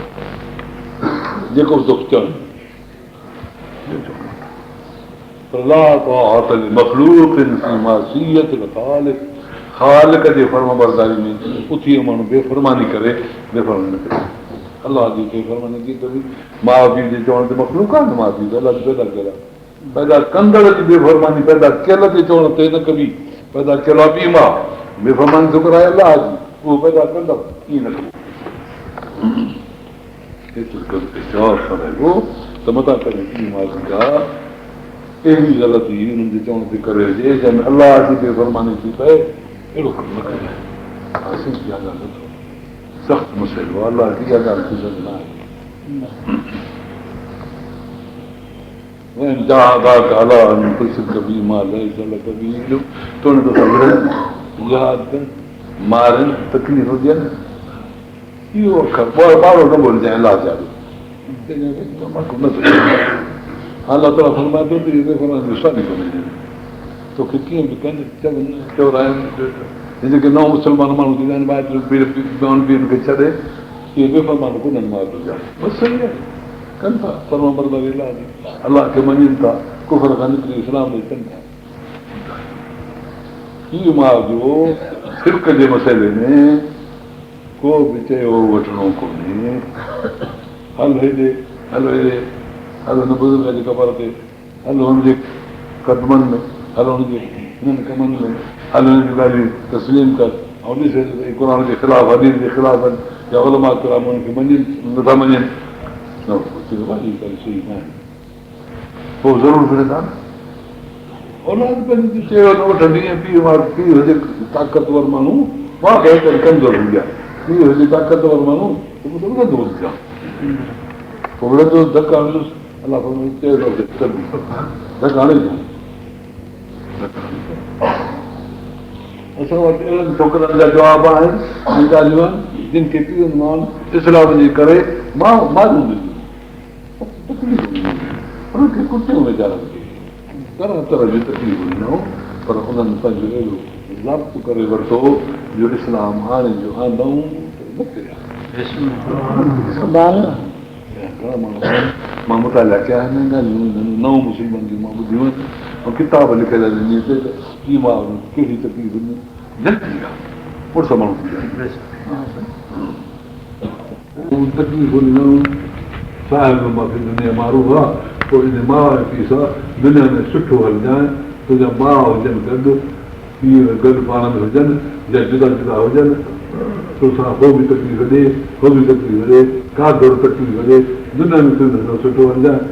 جيڪو به توکي چون. پر لا طاعة لمخلوق في معصية الخالق خالق جي فرمانبرداري ۾ اٿي اهو ماڻهو بي فرماني ڪري بي فرماني نه ڪري الله جي بي فرماني ڪيئن ڪبي ماء پيء جي چوڻ تي مخلوق آهي نه ماء پيء ته الله جي پيدا ڪيل آهي پيدا ڪندڙ جي بي فرماني پيدا ڪيل جي چوڻ تي نه ڪبي پيدا ڪيل آهي پيء ماء بي فرماني ٿو ڪرائي الله جي اهو پيدا ڪندڙ ائين نه ڪبو. ايترو قدر احتياط سان رهبو ته متان ڪڏهن پيء ماء جي ڪا اهڙي غلطي انهن جي چوڻ تي ڪري وجهي جنهن ۾ الله جي بي فرماني ٿي پئي، اهڙو ڪم نه ڪجانء. ها سائين اها ڳالهه اٿو سخت مسئلو آهي، الله کي اها ڳالهه پسند نه آهي. وان جاهداڪ علي ان تشرڪ بي ما ليس لڪ به علم توڻي توسان وڙهن، جهاد ڪن، مارين، تڪليف ڏين، اهو اکر ٻاڙو نه ٻولجانء الله جي آڏو. الله تعاليٰ فرمائي ٿو ته اهي بي فرماني جو سوال ئي ڪونهي جنهن ۾ توکي ڪيئن به ڪن چون چورائن هي جيڪي نئون مسلمان ماڻهو ٿيندا آهن مائٽ پيئن پيئن کي ڇڏي اهي بي فرمان ڪونهن ماء پيء جا بس صحيح آهي ڪن ٿا فرمانبرداري الله جي الله کي مڃين ٿا ڪفر کان نڪري اسلام ۾ اچن ٿا پيء ماء جو شرڪ جي مسئلي ۾ ڪو به چيو وٺڻو ڪونهي. هل هيڏي، هل هيڏي، هل هن بزرگ جي قبر تي، هل هن جي قدمن ۾، هل هن جي هنن ڪمن ۾، هل هن جون ڳالهيون تسليم ڪر ۽ ڏس ته اهي قرآن جي خلاف، حديث جي خلاف آهن يا علماء ڪرام انهن کي مڃين نٿا مڃين. نه اهي ڳالهيون صحيح ناهن. پوء ضرور وڙهندا نه. اولاد پنهنجي جو چيو نه وٺندي ۽ پيء ماء پيء هجي طاقتور ماڻهو ماء ته هيڪر ڪمزور هوندي آهي پيء هجي طاقتور ماڻهو ته پوء ته وڙهندو هوندس جام پوء وڙهندو ڌڪ هڻندس الله فرمائي چيو نه وٺي ته به ڌڪ هڻي ٿو ڌڪ هڻي ٿو اسان وٽ اهڙن ڇوڪرن جا جواب آهن ۽ ڳالهيون آهن جن کي پيئن مائن اسلام جي ڪري ماء ماريون ڏنيون تڪليفون ڏنيون، انهن کي ڪٽيو ويچارن کي طرح طرح جون تڪليفون ڏنائون، پر انهن پنهنجو اهڙو ضابطو ڪري ورتو جو اسلام آڻي جو آندائون ته نه ڦريا. گهڻا ماڻهو آهن، مان مطالعا ڪيا آهن ۽ ڳالهيون انهن نون مسلمن جون مان ٻڌيون آهن ۽ ڪتاب لکيل آهن انهيء تي ته پيء ماء انهن کي ڪهڙي تڪليف ڏني، جهٽجي ويا، مڙس ماڻهو ٿي ويا. تڪليفون ڏنائون، صاحبهما في الدنيا معروفا، پوء ان ماء ۽ پيء سان دنيا ۾ سٺو هلجانء، تنهنجا ماء هجن گڏ، پيء گڏ پاڻ ۾ هجن يا جدا جدا هجن، توسان هو به تڪليف ڏي، هو به تڪليف ڏي، ڪا ڌر تڪليف ڏي، دنيا ۾ تون هن سان سٺو هلجانء،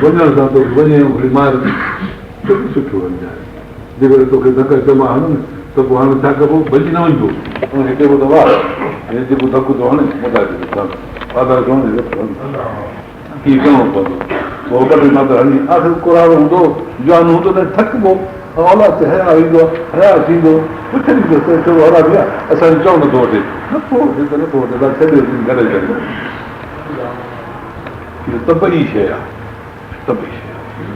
وڃڻ سان توکي وڃي ۽ گهڙي ماري ته به سٺو هلجانء، جيڪڏهن توکي ڌڪ چٻا هڻن ته پوء هاڻي ڇا ڪبو؟ ڀڄي نه وڃبو، ان کي چئبو ته واهه، هي جيڪو ڌڪ ٿو هڻي، موٽائي ڇڏيس، هڻ، پادر ٿو هڻي، رت هڻ، ائين ڪرڻو پوندو. پوء ٻه ٽي مادر هڻي، آخر ڪراڙو هوندو، جوان هوندو تڏهن ٿڪبو ۽ اولاد تي حياء ايندو، حياء ٿيندو، پوء ڇڏيندس ته ٿورو حرامي آ، اسان جو چئو نٿو وٺي، نٿو وٺي ته نٿو وٺي، ڀلا ڇڏيوس گهر ئي ڪري. اهو طبعي شيء آ. طبعي شيء آهي.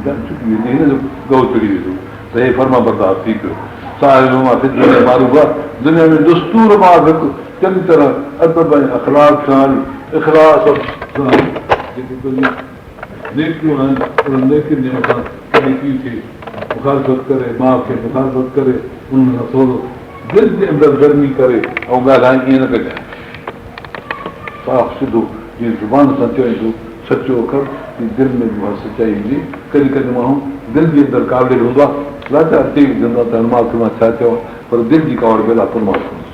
جان ڇٽي ويندي، هن جو ڳئو چڙهي ويندو ته هي فرمانبردار ٿي پيو. صاحبهما في الدنيا معروفا دنيا ۾ دستور موافق چڱي طرح ادب ۽ اخلاق سان هل، اخلاص سان هل، جيڪي تنهنجون نيڪيون آهن، انهن نيڪين جي مٿان ڪڏهن پيء کي مخالفت ڪري، ماء کي مخالفت ڪري، انهن سان ٿورو دل جي اندر گرمي ڪري ۽ ڳالهائين ائين نه ڪجانء. صاف سڌو جيئن زبان سان چوين ٿو سچو اکر تيئن دل ۾ به اها سچائي هوندي. ڪڏهن ڪڏهن ماڻهو دل جي اندر ڪاوڙيل هوندو آهي، لاچار چئي وجهندو آهي ته هن ماء کي مان ڇا چوان، پر دل جي ڪاوڙ به الله پر معاف ڪندس.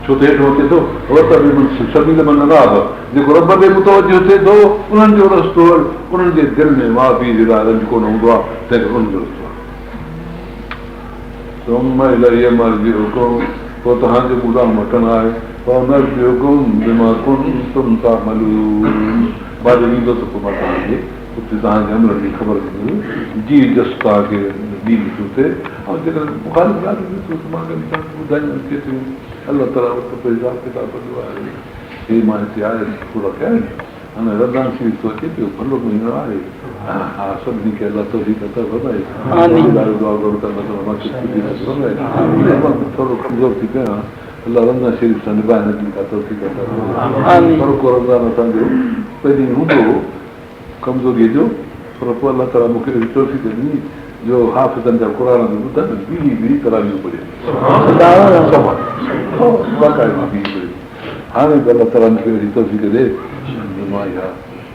ڇو ته هيٺ اچي ٿو، واتبع سبيل من اناب جيڪو رب ڏي متوجه ٿئي ٿو، انهن جو رستو هل، انهن جي دل ۾ ماء پيء جي لاء رنج ڪونه هوندو آهي، تنهنڪري انهن جو رستو هل. ثم الي مرجعڪم پوء توهان جو مون ڏانهن موٽڻ آهي فانبئڪم بما ڪنتم تعملون بعد ۾ ايندو ته پوء مان توهان کي اتي توهان جي عملن جي خبر ڏيندس، جيئن جس توهان کي دين ٿيو ٿئي ۽ جيڪڏهن مخالف ڳالهيون به ٿيون ته مان ڪڏهن توهان کي ٻڌائيندس ڪيتريون الله تعاليٰ وٽ ته حساب ڪتاب ڪندو آهي. هي مان هتي آيس پورا ڪيا آهن. هاڻي رمضان شريف ٿو اچي پيو ڀلو مهينو آهي ها سڀني کي الله توفيق عطا فرمائي. آمين. دعا گهرو ته الله تعاليٰ مان کي خوشي نصيب فرمائي. مان ٿورو ڪمزور ٿي پيو آهيان. الله رمضان شريف سان نڀائڻ جي ڪا توفيق عطا فرمائي. پر ڪو رمضان اسان جو پهرين هوندو هو ڪمزوريء جو پر پوء الله تعاليٰ مون کي اهڙي توفيق ڏني جو حافظن جا قرآن به ٻڌم ۽ بيهي بيهي تراويحون پڙهيم. باقاعده بيهي پڙهيم. هاڻي به الله تعاليٰ مون کي اهڙي توفيق ڏي جو مان اها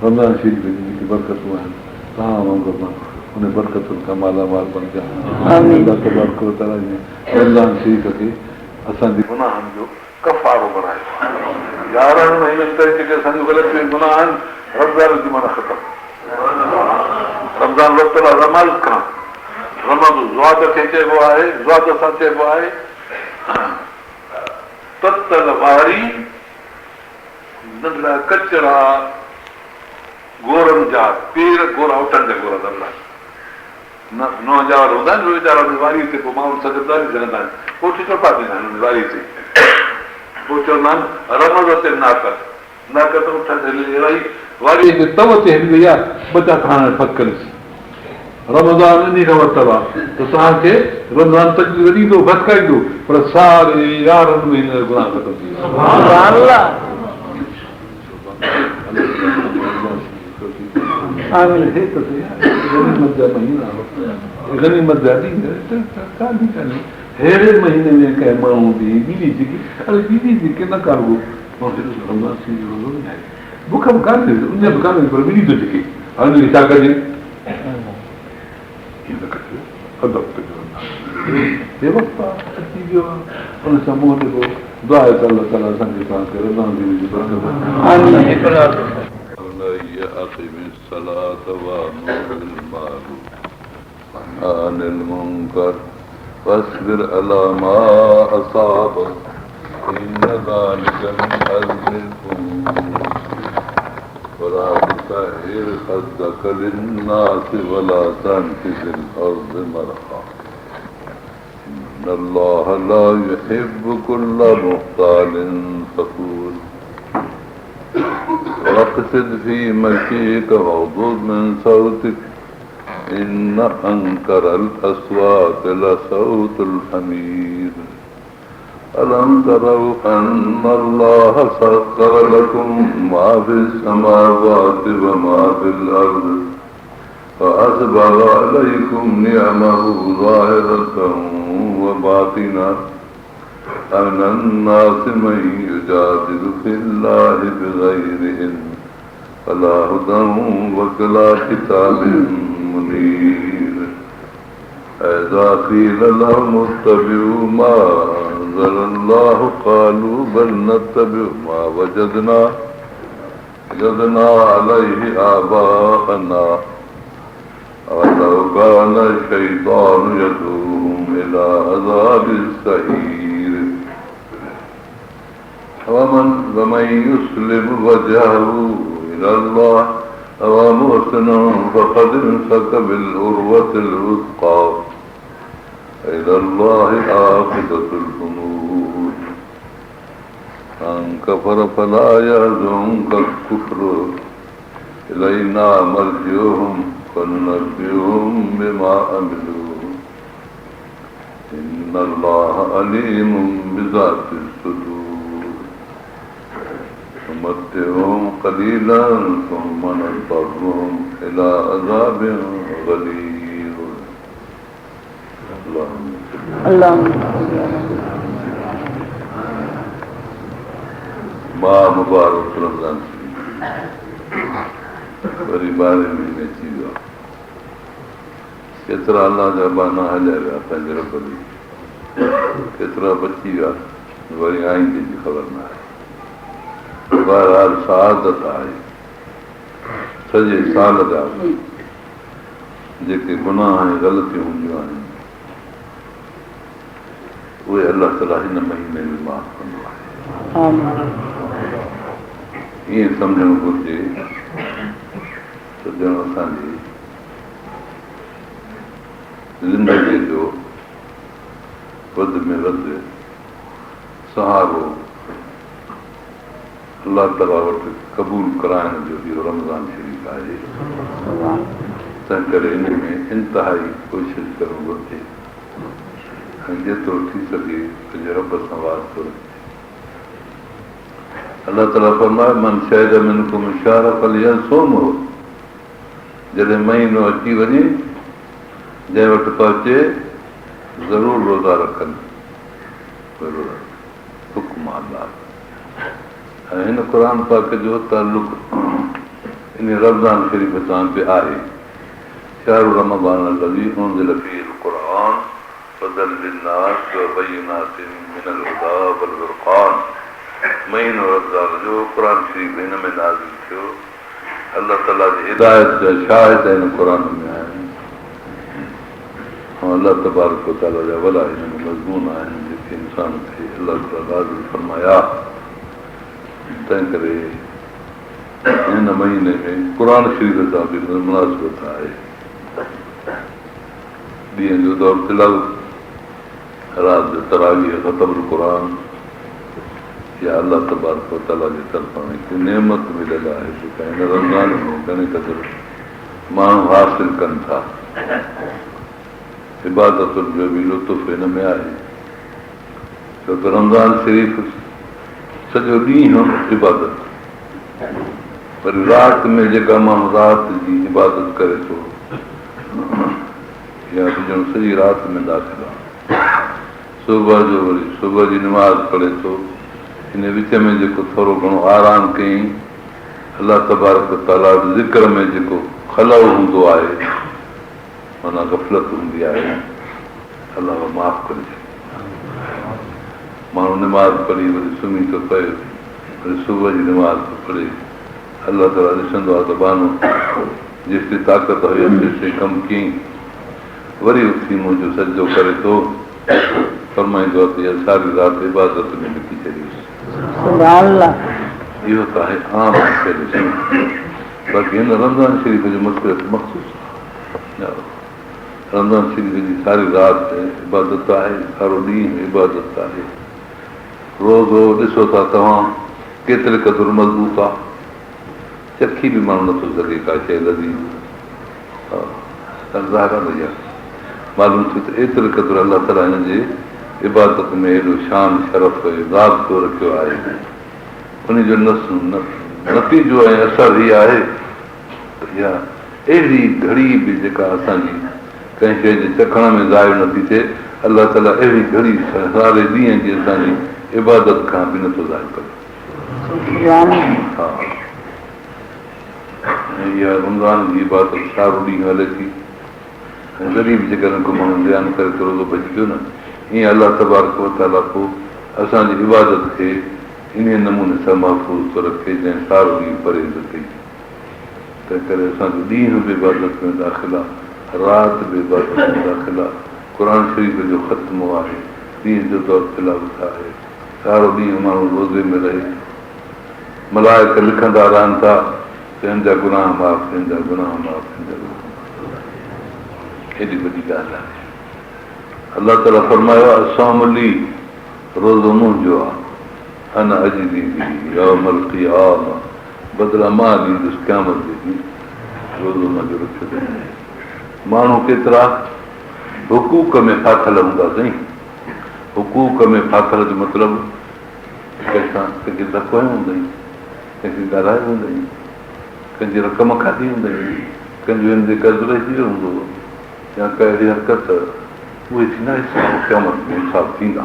رمضان شريف جون جيڪي برڪتون آهن توهان وانگر مان انهن برڪتن کان مالا مال بڻجان. الله تبارڪ وتعاليٰ رمضان شريف کي اسان جي گناهن جو ڪفارو بڻايو آهي. 11 مهينن تائين جيڪي اسان جون غلطيون ۽ گناهه آهن، رمضان جي معنيٰ ختم. رمضان ورتل آهي رمز کان. رمز ضاد کي چئبو آهي، ضاد سان چئبو آهي تتل واري، ننڍڙا ڪچڙا گورن جا پير، گورا اٺن جا گورا ننڍڙا. نوان ڄاول هوندا آهن، اهي ويچارا ان واريء تي پوء ماڻهن سان گڏ نه هلي سگهندا آهن، پوء اٺ ٽپا ڏيندا آهن ان واريء تي. پوء چوندا آهن، رمزت الناقة، ناقت اٺ هن جي رهي واريء جي تؤ تي هلي وئي آهي، ٻچا توهان هاڻي ڦٿ ڪريس. رمضان انهيء کان ورتل آهي ته توهان کي رمضان تڪليف ڏيندو، ڦٿڪائيندو، پر ساري 11 مهينن جا گناهه ختم ٿي ويندا. سبحان الله. غنيمت جا مهينا غنيمت جا ڏينهن ڪانهي ڪانهي ههڙي مهيني ۾ ڪنهن ماڻهو جي ٻلي جيڪي اڙي ٻلي جيڪي نه ڪا رڳو روزو نه آهي بک به ڪانهي اڃ به ڪانهي پر ٻلي ٿو ڇڪي هاڻي ان کي ڇا ڪجي ائين نه ڪجو ادب ڪجو هي وقت اچي ويو آهي ان سان منهن ڏبو دعا آهي ته الله تعاليٰ اسان کي توهان کي رمضان شريف جي برڪت اقم الصلاة وامر بالمعروف وانه عن المنڪر واصبر علي ما اصابڪ ان ذلڪ من عزم الامور ولا تصعر خدڪ للناس ولا تمش في الارض مرحا ان الله لا يحب ڪل مختال فخور واقصد في مشيڪ واغضض من صوتڪ ان انڪر الاصوات لصوت الحمير الم تروا ان الله سخر لڪم ما في السماوات وما في الارض واسبغ عليڪم نعمه ظاهرة وباطنة ومن الناس من يجادل في الله بغير علم ولا هدي ولا ڪتاب منير اذا قيل لهم اتبعوا ما انزل الله قالوا بل نتبع ما وجدنا وجدنا عليه آباءنا ولو ڪان الشيطان يدعوهم الي عذاب السعير ومن ومن يسلم وجهه الي الله وهو محسن فقد امسك بالعروة الوثقى والي الله عاقبة الامور من ڪفر فلا يحزنڪ ڪفره الينا مرجعهم فننبئهم بما عملوا ان الله عليم بذات الصدور نمتعهم قليلا ثم نضطرهم الي عذاب غليظ اللهم ماه مبارڪ رمضان شريف وري ٻارهين مهيني اچي ويو آهي. ڪيترا الله جا ٻانها هليا ويا پنهنجي رب ڏي، ڪيترا بچي ويا وري آئيندي جي خبر نه آهي. بهرحال سعادت آهي سڄي سال جا جيڪي گناهه ۽ غلطيون هونديون آهن اهي الله تعاليٰ هن مهيني ۾ معاف ڪندو آهي. ائين سمجهڻ گهرجي. ته ڄڻ اسان جي زندگيء جو وڌ ۾ وڌ سهارو الله تعاليٰ وٽ قبول ڪرائڻ جو اهو رمضان شريف آهي، تنهنڪري ان ۾ انتهائي ڪوشش ڪرڻ گهرجي ۽ جيترو ٿي سگهي پنهنجي رب سان واسطو رکجي. الله تعاليٰ فرمايو، من شهد منڪم الشهر فليصمه جڏهن مهينو اچي وڃي، جنهن وٽ پهچي، ضرور روزا رکن. حڪم آهي الله جو ۽ هن قرآن پاڪ جو تعلق انهي رمضان شريف سان به آهي. شهر رمضان الذي انزل فيه القرآن هدي للناس وبينات من الهدي والفرقان مهينو رمضان جو قرآن شريف هن ۾ نازل ٿيو. الله تعاليٰ جي هدايت جا شاهد هن قرآن ۾ آهن ۽ الله تبارڪ وتعاليٰ جا وڏا هن ۾ مضمون آهن جيڪي انسان تي الله تعاليٰ نازل فرمايا. تنهن ڪري هن مهيني ۾ قرآن شريف سان به مناسبت آهي. ڏينهن جو دور تلاوت، رات جو تراويح، ختم القرآن اها الله تبارڪ وتعاليٰ جي طرفان هڪ نعمت مليل آهي جيڪا هن رمضان ۾ گهڻي قدر ماڻهو حاصل ڪن ٿا. عبادتن جو به لطف هن ۾ آهي ڇو ته رمضان شريف سڄو ڏينهن عبادت وري رات ۾ جيڪا ماڻهو رات جي عبادت ڪري ٿو اها به ڄڻ سڄي رات ۾ داخل آهي. صبح جو وري صبح جي نماز پڙهي ٿو. ان وچ ۾ جيڪو ٿورو گهڻو آرام ڪيائين، الله تبارڪ و تعاليٰ وٽ ذڪر ۾ جيڪو خلو هوندو آهي، معنيٰ غفلت هوندي آهي، الله اها معاف ڪري ڇڏيندو آهي. ماڻهو نماز پڙهي وري سمهي ٿو پئي، وري صبح جي نماز ٿو پڙهي. الله تعاليٰ ڏسندو آهي ته ٻانهو جيستائين طاقت هئس تيستائين ڪم ڪيائين، وري اٿي منهنجو سجدو ڪري ٿو، فرمائيندو آهي ته اها ساري رات عبادت ۾ لکي ڇڏيس. اهو ته آهي عام مسئلو سائين، باقي هن رمضان شريف جو مسئلو ته مخصوص آهي. رمضان شريف جي ساري رات عبادت آهي، سارو ڏينهن عبادت آهي. روزو ڏسو ٿا توهان ڪيتري قدر مضبوط آ. چکي به ماڻهو نٿو سگهي ڪا شيء لذيذ. ظاهر آ نه اها معلوم ٿيو ته ايتري قدر الله تعاليٰ هن جي عبادت ۾ ايڏو شان شرف ۽ ضابطو رکيو آهي. ان جو نتيجو ۽ اثر هي آهي ته اها اهڙي گهڙي به جيڪا اسان جي ڪنهن شيء جي چکڻ ۾ ضايع نٿي ٿئي، الله تعاليٰ اهڙي گهڙي ساري ڏينهن جي اسان جي عبادت کان به نٿو ضايع ڪري. ها ۽ اها رمضان جي عبادت سارو ڏينهن هلي ٿي ۽ ذري به جيڪڏهن ڪو ماڻهو زيان ڪري ته روزو ڀڄي پيو نه، ائين الله تبارڪ وتعاليٰ پوء اسان جي عبادت کي انهيء نموني سان محفوظ ٿو رکي جنهن سارو ڏينهن پرهيز ڪئي. تنهنڪري اسان جو ڏينهن به عبادت ۾ داخل آ، رات به عبادت ۾ داخل آ، قرآن شريف جو ختمو آهي، ڏينهن جو دور تلاوت آهي، سارو ڏينهن ماڻهو روزي ۾ رهي ٿو، ملائڪ لکندا رهن ٿا ته هن جا گناهه معاف، هن جا گناهه معاف، هن جا گناهه معاف. ايڏي وڏي ڳالهه آهي. الله تعاليٰ فرمايو آهي، الصوم لي، روزو منهنجو آ، انا اجزي به يوم القيامة، بدلا مان ڏيندس قيامت جي ڏينهن، روزو منهنجو رکيو اٿئي. ماڻهو ڪيترا حقوق ۾ ڦاٿل هوندا سائين، حقوق ۾ ڦاٿل جو مطلب ڪنهن سان ڪنهن کي ڌڪ هنيو هوندئي، ڪنهن کي ڳالهايو هوندئي، ڪنهن جي رقم کاڌي هوندئي، ڪنهن جو هن تي قرض رهجي ويو هوندو يا ڪا اهڙي حرڪت، اهي ٿيندا حساب قيامت ۾ حساب ٿيندا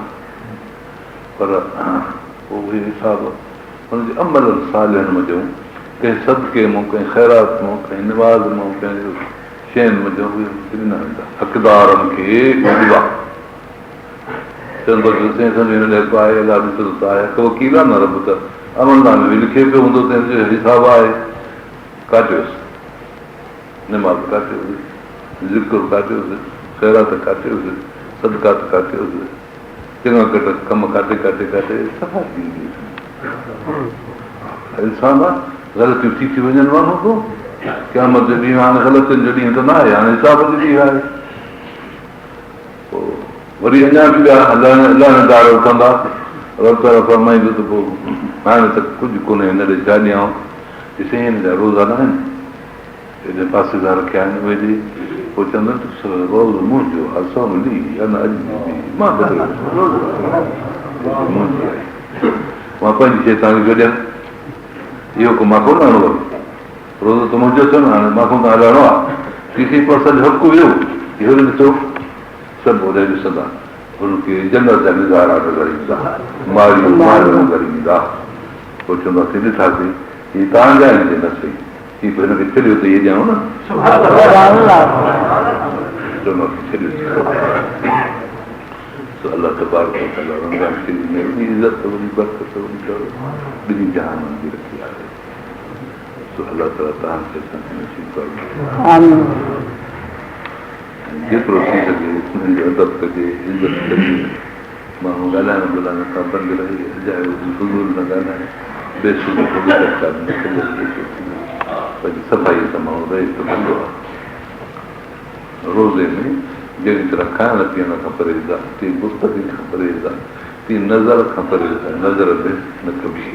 پر پوء اهي حساب ان جي عملن صالحن منجهون، ڪنهن صدقي مان، ڪنهن خيرات مان، ڪنهن نماز مان، ڪنهن شين منجهون اهي ان کي ڏنا ويندا. حقدارن کي اهي ڏبا. چوندو ته سائين اسان جو هن ڏي حق آهي، الله ڏسندو ته آهي حق وڪيل آهي نه رب ته عمل نامي ۾ لکيو پيو هوندو ته هن جو حساب آهي. ڪاٽيوس. نماز ڪاٽيوس، ذڪر ڪاٽيوس، خيرات ڪاٽيوس، صدقات ڪاٽيوس. چڱا ڪٽ ڪم ڪاٽي ڪاٽي ڪاٽي صفا ٿي ويندي. انسان آ غلطيون ٿي ٿي وڃن ماڻهو کان. قيامت جو ڏينهن هاڻي غلطين جو ڏينهن ته نه آهي، هاڻي حساب جو ڏينهن آهي. پوء وري اڃا به ٻيا لهڻيدار اٿندا. رب تعاليٰ فرمائيندو ته پوء هاڻي ته ڪجهه ڪونهي هن ڏي ڇا ڏيانو؟ چي سائين هن جا روزا نه آهن، هيڏي پاسي سان رکيا آهن اهي ڏي. پوء چوندو ته روزو منهنجو آهي، صوم لي انا اجزي به، مان بدلو روزو منهنجي آهي، مان پنهنجي شيء توهان کي ڇو ڏيان؟ اهو ڪو مان ڪونه آڻو وري روزو ته منهنجو ٿيو نه، هاڻي مان کان توهان لهڻو آهي. چي سائين پوء اسان جو حق ويو، اهو نه ڏسو سڀ اوڏي ڏسندا، هنن کي جنت جا نظارا نظر ايندا، ماڙيون ماڙيون نظر ايندا. پوء چونداسين ڏٺاسين هي توهان جا آهن چي نه سائين، چي پوء هن کي ڇڏيو ته اهي ڏيانو نه، چونداسين ڇڏيو. سو الله تبارڪ وتعاليٰ رمضان شريف ۾ وڏي عزت، وڏي برڪت، وڏي دولت ٻنهي جهانن جي رکي آهي. سو الله تعاليٰ توهان کي اسان کي نصيب فرمائي. ۽ جيترو ٿي سگهي انهن جو ادب ڪجي، عزت ڪجي، ماڻهو ڳالهائڻ ٻولائڻ کان بند رهي، اجايو فضول نه ڳالهائي، بي سود وڏي چرچا به نه ڪجي، جيترو ٿي سگهي پنهنجي صفائيء سان ماڻهو رهي ته ڀلو آهي. روزي ۾ جهڙي طرح کائڻ پيئڻ کان پرهيز آهي، تيئن گفتگو کان پرهيز آهي، تيئن نظر کان پرهيز آهي، نظر به نه ڪبي.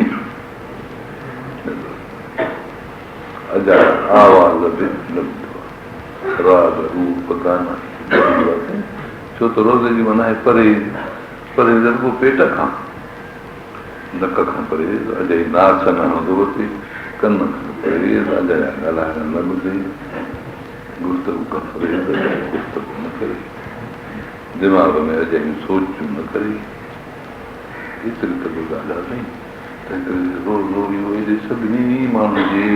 اجايا آواز به نه ٻڌبا. راڳ، روپ، گانا نه ٻڌبا سائين، ڇو ته روزي جي معنيٰ آهي پرهيز، پرهيز رڳو پيٽ کان، نڪ کان پرهيز، اجائي ناس نه هڻندو وتي، ڪن کان پرهيز، اجايا ڳالهائڻ نه ٻڌي، گفتگو کان پرهيز، اجائي گفتگو نه ڪري، دماغ ۾ اجايون سوچون نه ڪري، ايتري قدر ڳالهه آهي سائين. تنهنڪري روزو اهو ايڏي سڀني ماڻهن جي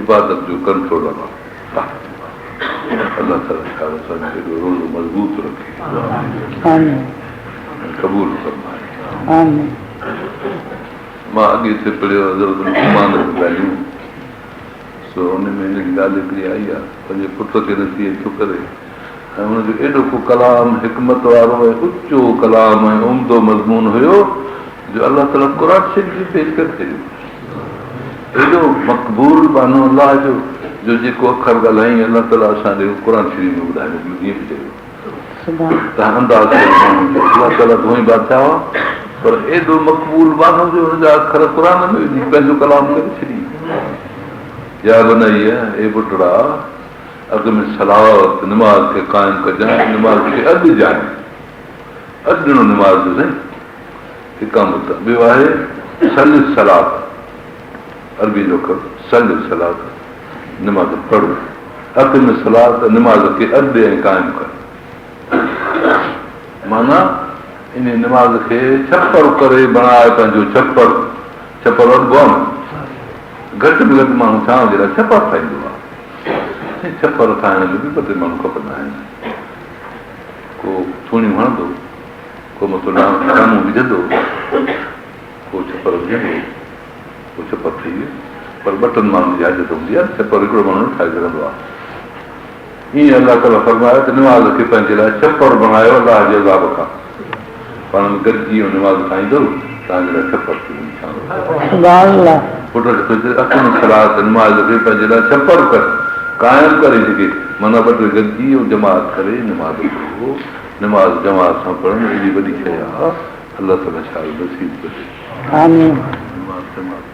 عبادت جو ڪنٽرولر آهي. الله تعالي شال اسان جو ايڏو روزو مضبوط رکي ۽ قبول فرمائي. مان اڳي ٿي پڙهيو حضرت لقمان جون ڳالهيون، سو ان ۾ هن جي ڳالهه هڪڙي آئي آهي، پنهنجي پٽ کي نصيحت ٿو ڪري ۽ ان جو ايڏو ڪو ڪلام حڪمت وارو ۽ اچو ڪلام ۽ عمدو مضمون هيو جو الله تعاليٰ قرآن شريف ۾ پيش ڪري ڇڏيو. ايڏو مقبول ٻانهو الله جو، جو جيڪو اکر ڳالهايائين الله تعاليٰ اسان ڏي قرآن شريف ۾ ٻڌائي موڪليو جيئن به چيو توهان انداز ڪريو ماڻهن جو الله تعاليٰ ته هونئن بادشاهه آهي پر ايڏو مقبول ٻانهو جو هن جا اکر قرآن ۾ وجهي پنهنجو ڪلام ڪري ڇڏي. يا بني اي پٽڙا اقم الصلاة نماز کي قائم ڪجانء نماز کي اڏجانء اڏڻو نماز جو سائين اقامت ٻيو آهي صل الصلاة عربي جو اکر صل الصلاة نماز پڙهه اقم الصلاة نماز کي اڏ ۽ قائم ڪر معنيٰ انهي نماز کي ڇپر ڪري بڻاء پنهنجو ڇپر ڇپر اڏبو آهي نه گهٽ ۾ گهٽ ماڻهو ڇانو جي لاء ڇپر ٺاهيندو آهي ڇپر ٺاهڻ ۾ به ٻه ٽي ماڻهو کپندا آهن ڪو ٿوڻيون هڻندو ڪو مٿو لامون وجهندو، ڪو ڇپر وجهندو، پوء ڇپر ٺهي ويو. پر ٻه ٽن ماڻهن جي حاجت هوندي آهي نه، ڇپر هڪڙو ماڻهو نه ٺاهي سگهندو آهي. ائين الله تعاليٰ فرمايو ته نماز کي پنهنجي لاء ڇپر بڻايو الله جي عذاب کان. پاڻ ۾ گڏجي اهو نماز ٺاهيندؤ، توهان جي لاء ڇپر ٿي ويندي ڇانو. پٽ کي ٿو چئي اقم الصلاة نماز کي پنهنجي لاء ڇپر ڪر، قائم ڪر هن کي، معنيٰ ٻه ٽي گڏجي اهو جماعت ڪري نماز پڙهو. نماز جماعت سان پڙهڻ ايڏي وڏي شيء آ الله تعالي شال نصيب ڪري. آمين. نماز جماعت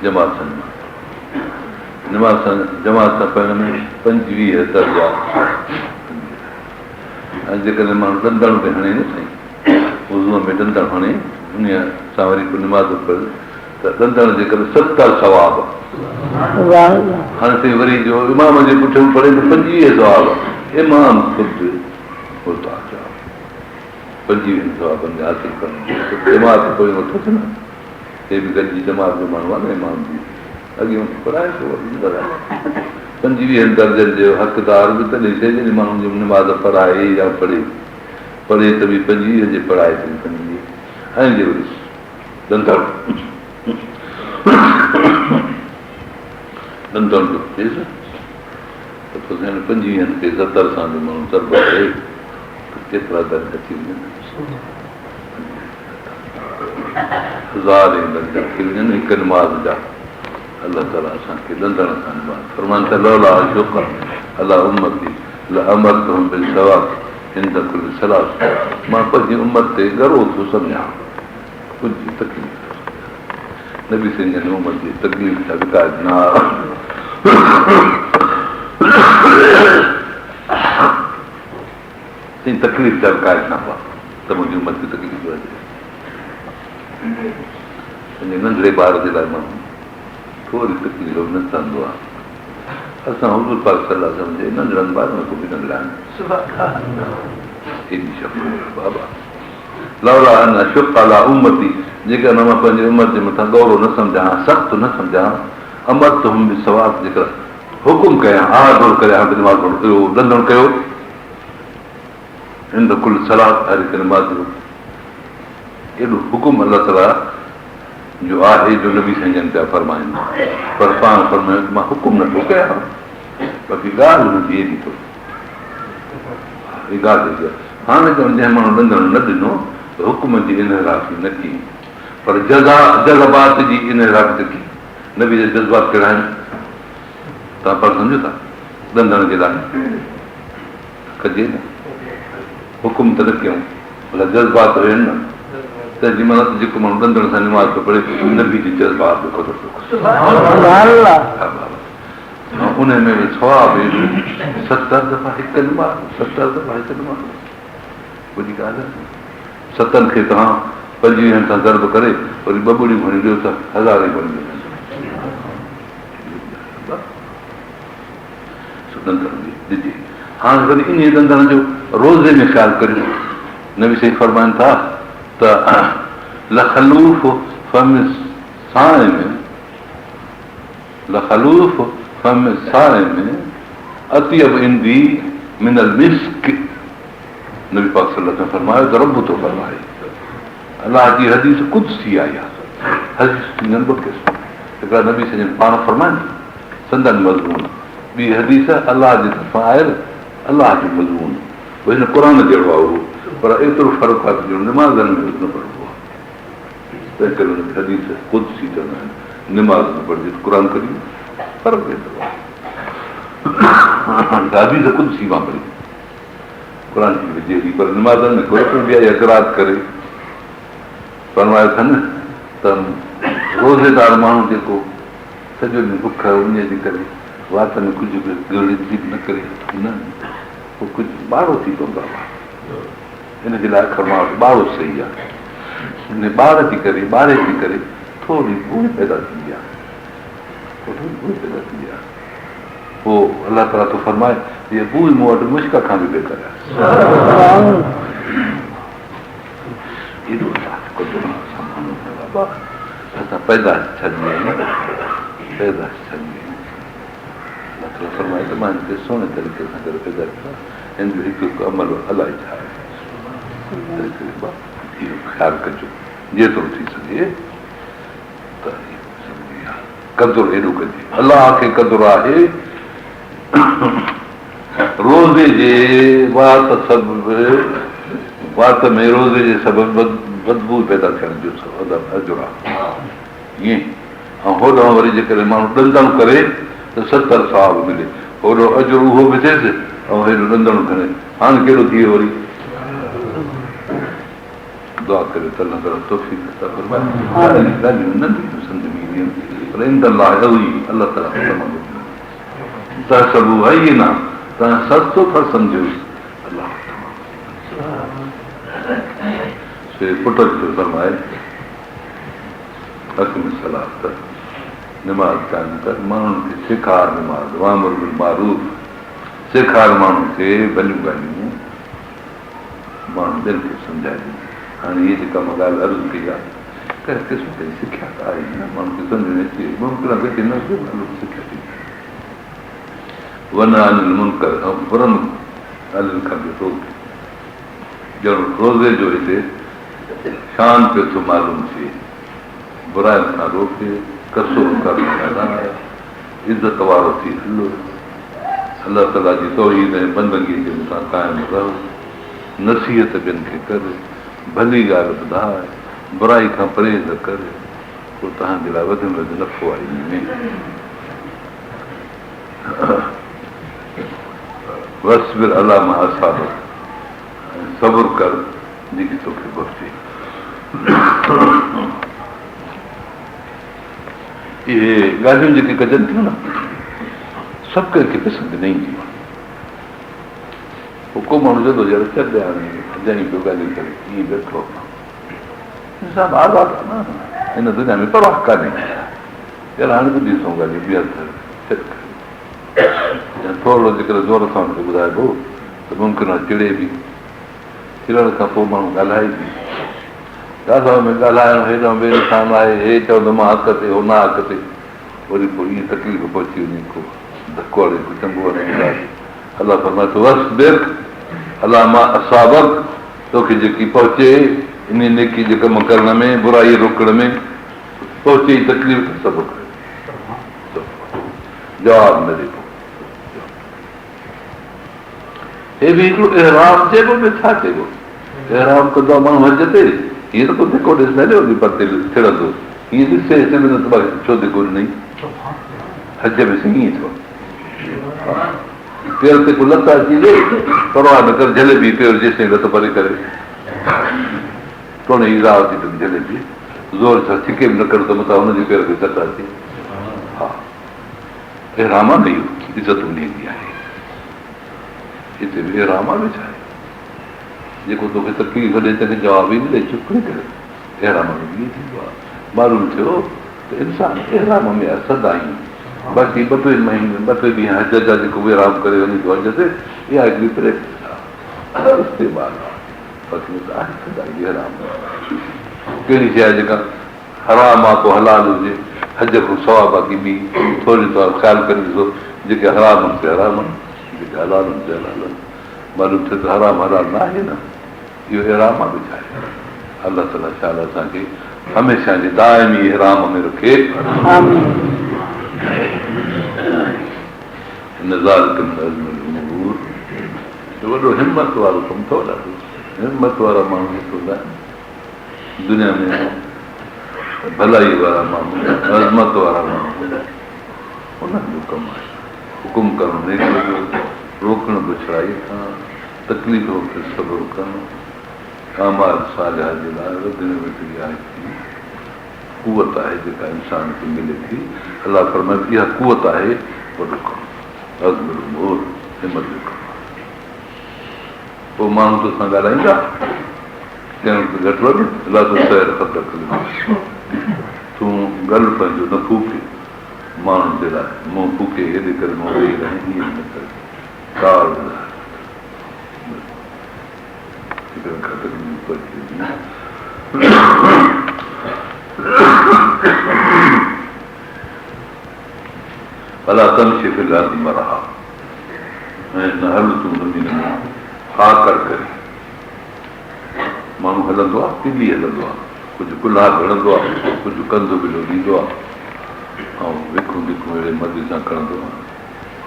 جماعت سان نماز سان جماعت سان پڙهڻ ۾ 25 درجا ۽ جيڪڏهن ماڻهو ڏندڻ به هڻي نه سائين وضوء ۾ ڏندڻ هڻي ان سان وري پوء نماز پڙهي ته ڏندڻ جي ڪري 70 ثواب. هاڻي سائين وري جو امام جي پٺيان پڙهي ته 25 ثواب. امام خود محتاج آهي پنجويهن ثوابن جي حاصل ڪرڻ جي جماعت پويان اٿس نه هي به گڏجي جماعت جو ماڻهو آهي نه امام به اڳيان پڙهائي ٿو 25 درجن جو حقدار به تڏهن ٿئي جڏهن ماڻهو جي نماز پڙهائي يا پڙهي پڙهي ته به 25 جي پڙهائي ته به 25 ۽ جي وري ڏندڻ ڏندڻ جو ٿئيس ته پوء سائين پنجويهن کي 70 سان جو ماڻهو ضرب ڪري ته ڪيترا درجا ٿي وڃن. هزارين درجا ٿي وڃن هڪ نماز جا. الله تعاليٰ اسان کي ڏندڻ سان نماز فرمائن ٿا لولا ان اشق علي امتي لامرتهم بالسواک عند ڪل صلوة مان پنهنجي امت تي ڳرو ٿو سمجهان ڪجهه تڪليف ٿو سمجهان نبي سائين جن امت جي تڪليف جا وقايت نه سائين تڪليف جا وقايت نه هئا ته منهنجي امت کي تڪليف هجي پنهنجي ننڍڙي ٻار جي لاء ماڻهو ٿوري تڪليف به نه سهندو آهي. اسان حضور پاڪ صلي الله عليه وسلم جي ننڍڙن ٻارن کان به ننڍڙا آهيون. ايڏي شفقت بابا. لولا ان اشق علي امتي جيڪڏهن مان پنهنجي امت جي مٿان ڳورو نه سمجهان ها سخت نه سمجهان ها امرتهم بالسواڪ جيڪر حڪم ڪيان ها آرڊر ڪريان ها ته نماز پڙهو اهو ڏندڻ ڪيو عند ڪل صلاة هر هڪ نماز جو ايڏو حڪم الله تعاليٰ جو آهي جو نبي سائين جن پيا فرمائن پر پاڻ فرمايو ته مان حڪم نٿو ڪيان باقي ڳالهه منهنجي ايڏي اٿو ڳالهه ايڏي آهي هاڻي ڄڻ جنهن ماڻهو ڏندڻ نه ڏنو ته حڪم جي انحرافي نه ڪئي پر جزا جذبات جي انحرافي ته ڪئي نبي جا جذبات ڪهڙا آهن توهان پاڻ سمجهو ٿا ڏندڻ جي لاء ڪجي نه حڪم ته نه ڪيون ڀلا جذبات هجن نه تنهن جي معنيٰ ته جيڪو ماڻهو ڏندڻ سان نماز ٿو پڙهي نبي جي جذبات جو قدر ٿو ڪري ان ۾ به ثواب ايڏو 70 دفعا هڪ نماز 70 دفعا هڪ نماز وڏي ڳالهه آهي ستن کي توهان پنجويهن سان ضرب ڪري وري ٻه ٻڙيون کڻي ڏيو ته هزار ئي بڻجي وڃن سو ڏندڻ به ڏجي. هاڻ وري انهيء ڏندڻ جو روزي ۾ خيال ڪريون. نبي سائين فرمائن ٿا ته لخلوف فم الصائم لخلوف فم الصائم اطيب عندي من المسڪ نبي پاڪ صلي الله عليه وسلم فرمايو ته رب ٿو فرمائي الله جي حديث قدسي آئي آهي حديث ٿينديون آهن ٻه قسم هڪڙا نبي سائين جن پاڻ فرمائن سندن مضمون، ٻي حديث الله جي طرفان آيل الله جو مضمون به هن قرآن جهڙو آهي اهو پر ايترو فرق آهي ته ڄڻ نمازن ۾ نه پڙهبو آهي تنهن ڪري ان کي حديث قدسي چوندا آهن نماز ۾ پڙهجي ته قرآن ڪريم فرق ايترو آهي ته حديث قدسي مان پڙهي قرآن شريف جهڙي پر نمازن ۾ ڪونه پڙهبي آهي يا قرائت ڪري فرمايو اٿن ته روزيدار ماڻهو جيڪو سڄو ڏينهن بک اڃ جي ڪري وات ۾ ڪجهه به ڳرڙي به نه ڪري نه پوء ڪجهه ٻاڙو ٿي پوندو آهي ان جي لاء اکر مان وٽ ٻاڙو صحيح آهي ان ٻاڙ جي ڪري ٻاڙي جي ڪري ٿوري بوء پيدا ٿيندي آهي ٿوري بوء پيدا ٿيندي آهي پوء الله تعاليٰ ٿو فرمائي هيء بوء مون وٽ مشڪ کان به بهتر آهي ايڏو اسان پيدائش ڇڏي آهي پيدائش ڇڏي آهي الله تعاليٰ فرمائي ته مان هن کي سهڻي طريقي سان ڪري پيدا ڪيو آهي هن جو هڪ هڪ عمل الائي ڇا آهي تنهن ڪري اهو خيال ڪجو جيترو ٿي سگهي ته قدر ايڏو ڪجي الله کي قدر آهي روزي جي وات سبب وات ۾ روزي جي سبب بدبوء پيدا ٿيڻ جو اجر آهي ائين ۽ هوڏانهن وري جيڪڏهن ماڻهو ڏندڻ ڪري ته 70 ثواب ملي هوڏو اجر اهو به ٿئيس ۽ هيڏو ڏندڻ کڻي هاڻي ڪهڙو ٿي ويو وري دعا ڪريو ته الله تعالي توفيق عطا فرمائي ڳالهيون ننڍيون سمجهه ۾ اينديون پر عند الله عظيم الله تعالي تمام تحسبوه هينا توهان سستو ٿا سمجهوس الله تمام سي پٽ ٿو فرمائي اقم الصلاة نماز قائم ڪر ماڻهن کي سيکار نماز وامر بالمعروف سيکار ماڻهن کي ڀليون ڳالهيون ماڻهو ٻين کي سمجهائجن. هاڻي هيء جيڪا مان ڳالهه عرض ڪئي آهي، ڪنهن قسم جي سکيا ته آهي نه، ماڻهن کي سمجهه ۾ اچي وئي، ممڪن آهي ڪنهن کي نه اچي پر سکيا ٿي وئي. ونه عن المنڪر ۽ برن ڳالهين کان به روڪ. ڄڻ روزي جو هتي شان پيو ٿو معلوم ٿئي. براين کان روڪي، ڪسو ڪر نه ڳالهاء، عزت وارو ٿي هل. الله تعاليٰ جي توحيد ۽ بندگيء جي مٿان قائم رهه، نصيحت ٻين کي ڪر، ڀلي ڳالهه ٻڌاء، برائي کان پرهيز ڪر، پوء توهان جي لاء وڌ ۾ وڌ نفعو آهي انهي ۾. واصبر علي ما اصابڪ ۽ صبر ڪر جيڪي توکي پهچي. اهي ڳالهيون جيڪي ڪجن ٿيون نه سڀ ڪنهن کي پسند نه اينديون آهن. پوء ڪو ماڻهو چوندو يار ڇڏ هاڻي اجايون پيو ڳالهيون ڪري ائين ويٺو انسان آزاد آهي نه هن دنيا ۾ پرواهه ڪانهي يار هاڻي ٻڌي سون ڳالهيون ٻيهر ڇڏ يا ٿورڙو جيڪڏهن زور سان هن کي ٻڌائبو ته ممڪن آهي چڙي به چڙڻ کان پوء ماڻهو ڳالهائي به ڳالهائڻ ۾ ڳالهائڻ هيڏانهن به انسان آهي هي چوندو مان حق تي هو نه حق تي وري پوء ائين تڪليف پهچي وڃي ڪو ڌڪو هڻي ڪو چنبو هڻي ٻڌائي الله فرمائي ٿو واصبر علي ما اصابڪ توکي جيڪي پهچي انهي نيڪي جي ڪم ڪرڻ ۾ برائي روڪڻ ۾ پهچي تڪليف ته صبر ڪر جواب نه ڏبو هي به هڪڙو احرام چئبو ٻيو ڇا چئبو احرام ڪندو آهي ماڻهو حج تي هيئن ته ڪو ڌڪو ڏيس نه هليو وڃي پرتي ٿڙندو هيئن ڏسي هتي به نه ته ڇو ڌڪو ڏنئي حج ۾ سائين ائين ٿيو پير تي ڪو لت اچي وئي پرواهه نه ڪر جهلي بيهه پير جيستائين لت پري ڪري توڻي ايذاء اچي ته به جهلي بيهه زور سان ڇڪي به نه ڪر ته متان هن جي پير کي چٽ اچي ها احرام آ نه اهو عزت انهيء جي آهي هتي به احرام آ ڇا آهي جيڪو توکي تڪليف ڏي تنهن کي جواب ئي نه ڏي چپ کڻي ڪري احرام ۾ به ائين ٿيندو آهي معلوم ٿيو ته انسان احرام ۾ آهي سدائين باقي ٻه ٽي مهيني ٻه ٽي ڏينهن حج جا جيڪو احرام ڪري وڃي ٿو حج تي اها هڪڙي پريڪٽس آهي استعمال آهي باقي نه ته آهي سدائين احرام ۾ ڪهڙي شيء آهي جيڪا حرام آهي پوء حلال هجي حج کان سوا باقي ٻي ٿوري ٿورا خيال ڪري ڏسو جيڪي حرام آهن سي حرام آهن جيڪي حلال آهن سي حلال آهن معلوم ٿيو ته حرام حلال نه آهي نه اهو احرام آهي ٻيو ڇا آهي؟ الله تعالي شال اسان کي هميشه جي دائمي احرام ۾ رکي. آمين. ان ذلڪ من عزم الامور اهو وڏو همت وارو ڪم اٿو ڏاڍو همت وارا ماڻهو جيڪي هوندا آهن دنيا ۾ ڀلائي وارا ماڻهو عظمت وارا ماڻهو انهن جو ڪم آهي حڪم ڪرڻ نيڪي جو روڪڻ بڇڙائي کان تڪليف وقت صبر ڪرڻ اعمال صالحه جي لاء وڌ ۾ وڌ اها هڪڙي قوت آهي جيڪا انسان کي ملي ٿي. الله فرمائي ٿو اها قوت آهي وڏو ڪم عزم الامور همت جو ڪم آهي. پوء ماڻهو تو سان ڳالهائيندا ڪنهن وقت گهٽ وڌ لا تصعر خدڪ للناس تون ڳل پنهنجو نه ڦوڪي ماڻهن جي لاء منهن ڦوڪي هيڏي ڪري منهن ويهي رهين ائين نه ڪر ڪاوڙ ولا تمش في الارض مرحا ۽ نه هل تون زمين ۾ آڪڙ ڪري ماڻهو هلندو آهي ٽلي هلندو آهي ڪجهه ڪلها به هڻندو آهي ڪجهه ڪنڌ به لوڏيندو آهي ۽ وکون ڊکون اهڙي مزي سان کڻندو آهي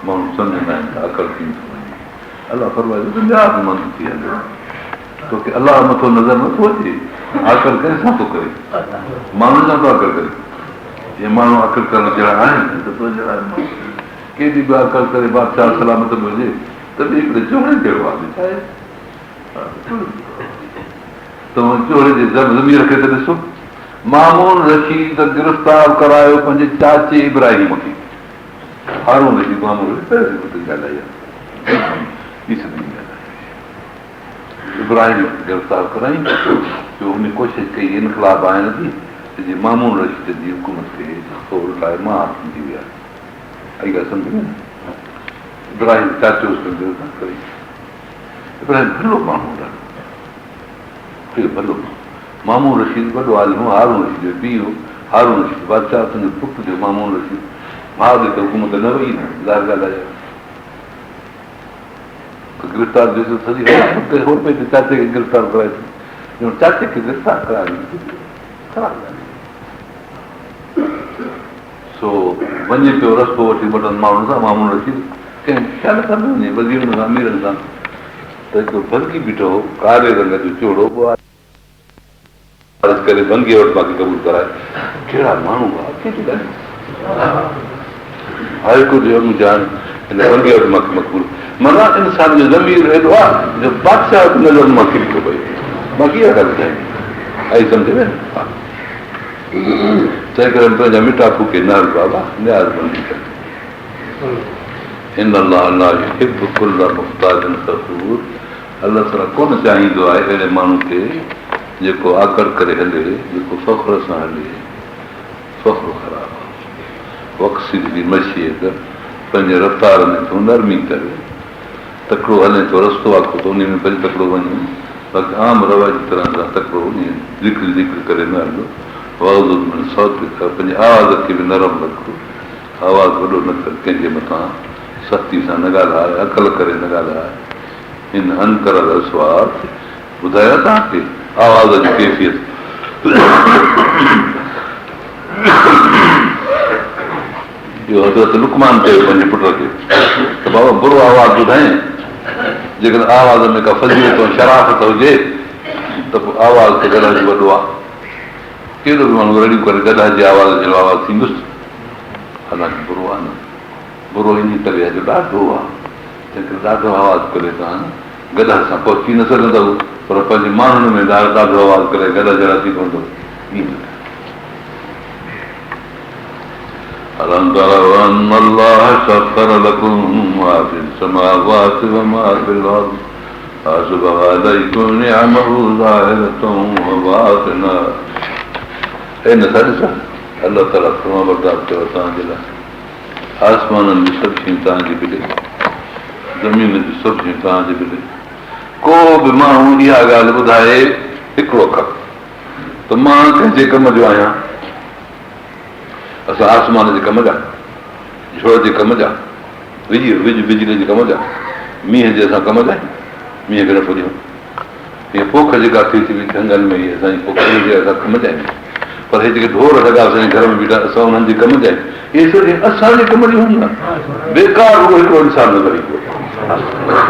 ماڻهو سمجهندا آهن ته آڪڙ ٿي ٿو وڃي. الله فرمائي ٿو ته نياز مند ٿي هل. توکي الله مٿو نظر نٿو اچي؟ آڪڙ ڪنهن سان ٿو ڪرين؟ ماڻهن سان ٿو آڪڙ ڪرين؟ جي ماڻهو آڪڙ ڪرڻ جهڙا آهن ته تو جهڙا آهن ماڻهو. ڪيڏي به آڪڙ ڪري بادشاهه سلامت به هجي ته به هڪڙي چوهڙي جهڙو آهي ڇا آهي؟ توهان چوهڙي جي ضمير کي ته ڏسو. مامون رشيد گرفتار ڪرايو پنهنجي چاچي ابراهيم کي. هارون رشيد مامون رشيد پهرين دفعو ڳالهائي آهي ٻي صدي جي ڳالهه آهي ابراهيم کي گرفتار ڪرائين جو هن ڪوشش ڪئي انقلاب آڻڻ جي ته جيئن مامون رشيد جي حڪومت کي تختو الٽائي مان حاڪم ٿي ويا آئي ڳالهه سمجه ۾ نه ابراهيم چاچو کي گرفتار ڪرائين ابراهيم ڀلو ماڻهو ڏاڍو ڀلو ماڻهو مامون رشيد وڏو عالم هو، هارون رشيد جو پيء هو. هارون رشيد بادشاهه، تنهنجو پٽ ٿيو مامون رشيد. ڀاء ڏي ته حڪومت نه وئي نه، ظاهر ڳالهه آهي ته گرفتار ٿيو ته سڄي حڪومت تي خبر پئي ته چاچي کي گرفتار ڪرائي ٿو. ڄڻ چاچي کي گرفتار ڪرائڻ خراب ڳالهه. سو وڃي پيو رستو وٺي ٻه ٽن ماڻهن سان مامون رشيد ڪنهن خيال سان پيو وڃي وزيرن سان اميرن سان ته هڪ ڀرڳي بيٺو هو ڪاري رنگ جو چوڙو ڪري ڀنگيء وٽ مان کي قبول ڪرائي. ڪهڙا ماڻهو هئا، ڪهڙي ڳالهيون. هر هڪ جو انگ جان هن ڀنگيء وٽ مان کي مقبول. معنيٰ انسان جو ضمير ايڏو آهي جو بادشاهه جي نظر مان ڪري ٿو پئي. مان کي اها ڳالهه ٻڌائي. آئي سمجهه ۾؟ ها. تنهن ڪري پنهنجا مٽا ڦوڪي نه هل بابا، نياز مندي ڪر. ان الله لا يحب ڪل مختال فخور الله تعاليٰ ڪونه چاهيندو آهي اهڙي ماڻهو کي جيڪو آڪڙ ڪري هلي، جيڪو فخر سان هلي. فخر خراب آهي. واقصد في مشيڪ پنهنجي رفتار ۾ تون نرمي ڪر. تڪڙو هلين ٿو رستو ويڪرو ته انهي ۾ ڀلي تڪڙو وڃ باقي عام رواجي طرح سان تڪڙو ائين لڪڙي لڪڙي ڪري نه هل. واغضض من صوتڪ پنهنجي آواز کي به نرم رک. آواز وڏو نه ڪر، ڪنهن جي مٿان سختي سان نه ڳالهاء، هڪل ڪري نه ڳالهاء. ان انڪر الاصوات، ٻڌايو توهان کي آواز جي ڪيفيت. اهو حضرت لقمان چيو پنهنجي پٽ کي ته بابا برو آواز ٻڌائين، جيڪڏهن آواز ۾ ڪا فضيلت ۽ شرافت هجي ته پوء آواز ته گڏهه جو وڏو آهي. ڪهڙو به ماڻهو رڙيون ڪري گڏهه جي آواز جهڙو آواز ٿيندس. حالانڪه برو آهي نه، برو انهي ڪري آهي جو ڏاڍو آهي، تنهنڪري ڏاڍو آواز ڪري توهان گڏهه سان پهچي نه سگهندؤ، پر پنهنجي ماڻهن ۾ ڏاڍو آواز ڪري گڏهه جهڙا ٿي پوندؤ، ائين نه ڪيو. الم تروا ان الله سخر لڪم ما في السماوات وما في الارض واسبغ عليڪم نعمه ظاهرة وباطنة اي نٿا ڏسو الله تعاليٰ فرمانبردار ڪيو آهي توهان جي لاء آسمانن جون سڀ شيون توهان جي بلي زمين جون سڀ شيون توهان جي بلي ڪو به ماڻهو اها ڳالهه ٻڌائي هڪڙو اکر ته مان ڪنهن جي ڪم جو آهيان اسان آسمان جي ڪم جا جهڙ جي ڪم جا وڄ وڄ بجلي جي ڪم جا مينهن جي اسان ڪم جا مينهن کي نٿو ڏيون هيء پوک جيڪا ٿئي ٿي جهنگل ۾ هيء اسان جي پوک ان جي اسان ڪم جا آهيون پر هي جيڪي ڍور ڍڳا اسان جي گهر ۾ بيٺا اسان انهن جي ڪم جا آهيون اهي سڀ شيون اسان جي ڪم جون نه بيڪار رڳو هڪڙو انسان نظر ايندو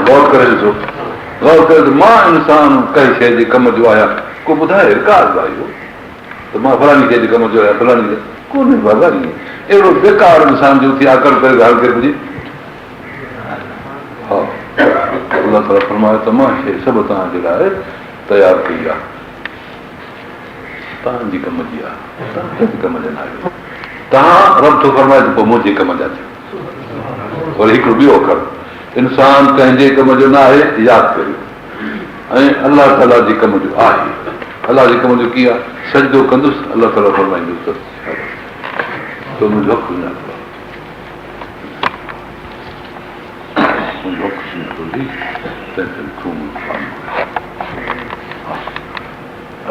غور ڪري ڏسو غور ڪري ته مان انسان ڪنهن شيء جي ڪم جو آهيان ڪو ٻڌائي رڪارڊ آهي اهو ته مان فلاڻي شيء جي ڪم جو آهيان فلاڻي ڪونهي بابا اهڙو بيڪار انسان جو اٿي آڪڙ ڪري ڳالهه ڪري پڄي ها، الله تعاليٰ فرمايو ته مان شيء سڀ توهان جي لاء تيار ڪئي آهي، توهان جي ڪم جي آهي، توهان ڪنهن جي ڪم جا نه آهيو. توهان رب ٿو فرمائي ته پوء منهنجي ڪم جا ٿيو. وري هڪڙو ٻيو اکر، انسان ڪنهن جي ڪم جو نه آهي، ياد ڪريو ۽ الله تعاليٰ جي ڪم جو آهي. الله جي ڪم جو ڪيئن آهي؟ سجدو ڪندس، الله تعاليٰ فرمائيندو ته تو منهنجو حق سڃاتو آهي.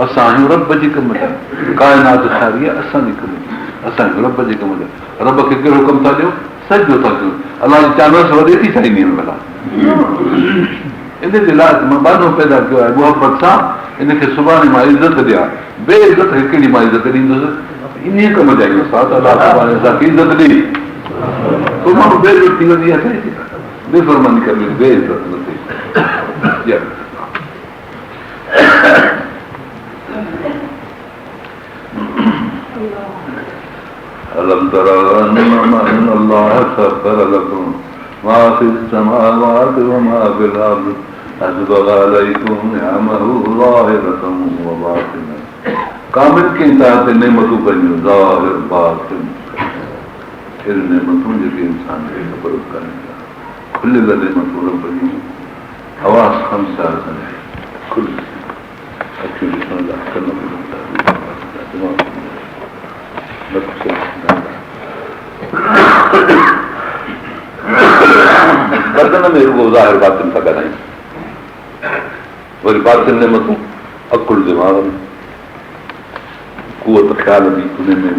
اسان آهيون رب جي ڪم جا ڪائنات ساري آهي اسان جي ڪم جي اسان آهيون رب جي ڪم جا رب کي ڪهڙو ڪم ٿا ڏيو سجدو ٿا ڪيون الله جي چانس وڏي ٿي ڇا انهيء ۾ ڀلا ان جي لاء مان ٻانهو پيدا ڪيو آهي محبت سان ان کي سڀاڻي مان عزت ڏيان بي عزت کي ڪهڙي مان عزت ڏيندس انهيء ڪم جا آهيون اسان ته الله سڀاڻي اسان کي عزت ڏئي پوء ماڻهو بي عزت ٿي وڃي اها صحيح ٿي بي فرماني ڪرڻ بي عزت نه ٿئي. الم تروا ان الله سخر لڪم ما في السماوات وما في الارض اسبغ عليڪم نعمه ظاهرة وباطنة ڪامل ڪيائين توهان تي نعمتون پنهنجون ظاهر باطن اهڙيون نعمتون جيڪي انسان کي خبر به ڪانهي ڪا کليل نعمتون رب جون حواس خمسه اسان جا کليل اکيون ڏسڻ لاء ڪن ٻڌڻ لاء دماغ نڪ سونگهڻ لاء بدن ۾ رڳو ظاهر باطن ٿا ڳالهايون وري باطن نعمتون عقل دماغ ۾ قوت خيال جي ان ۾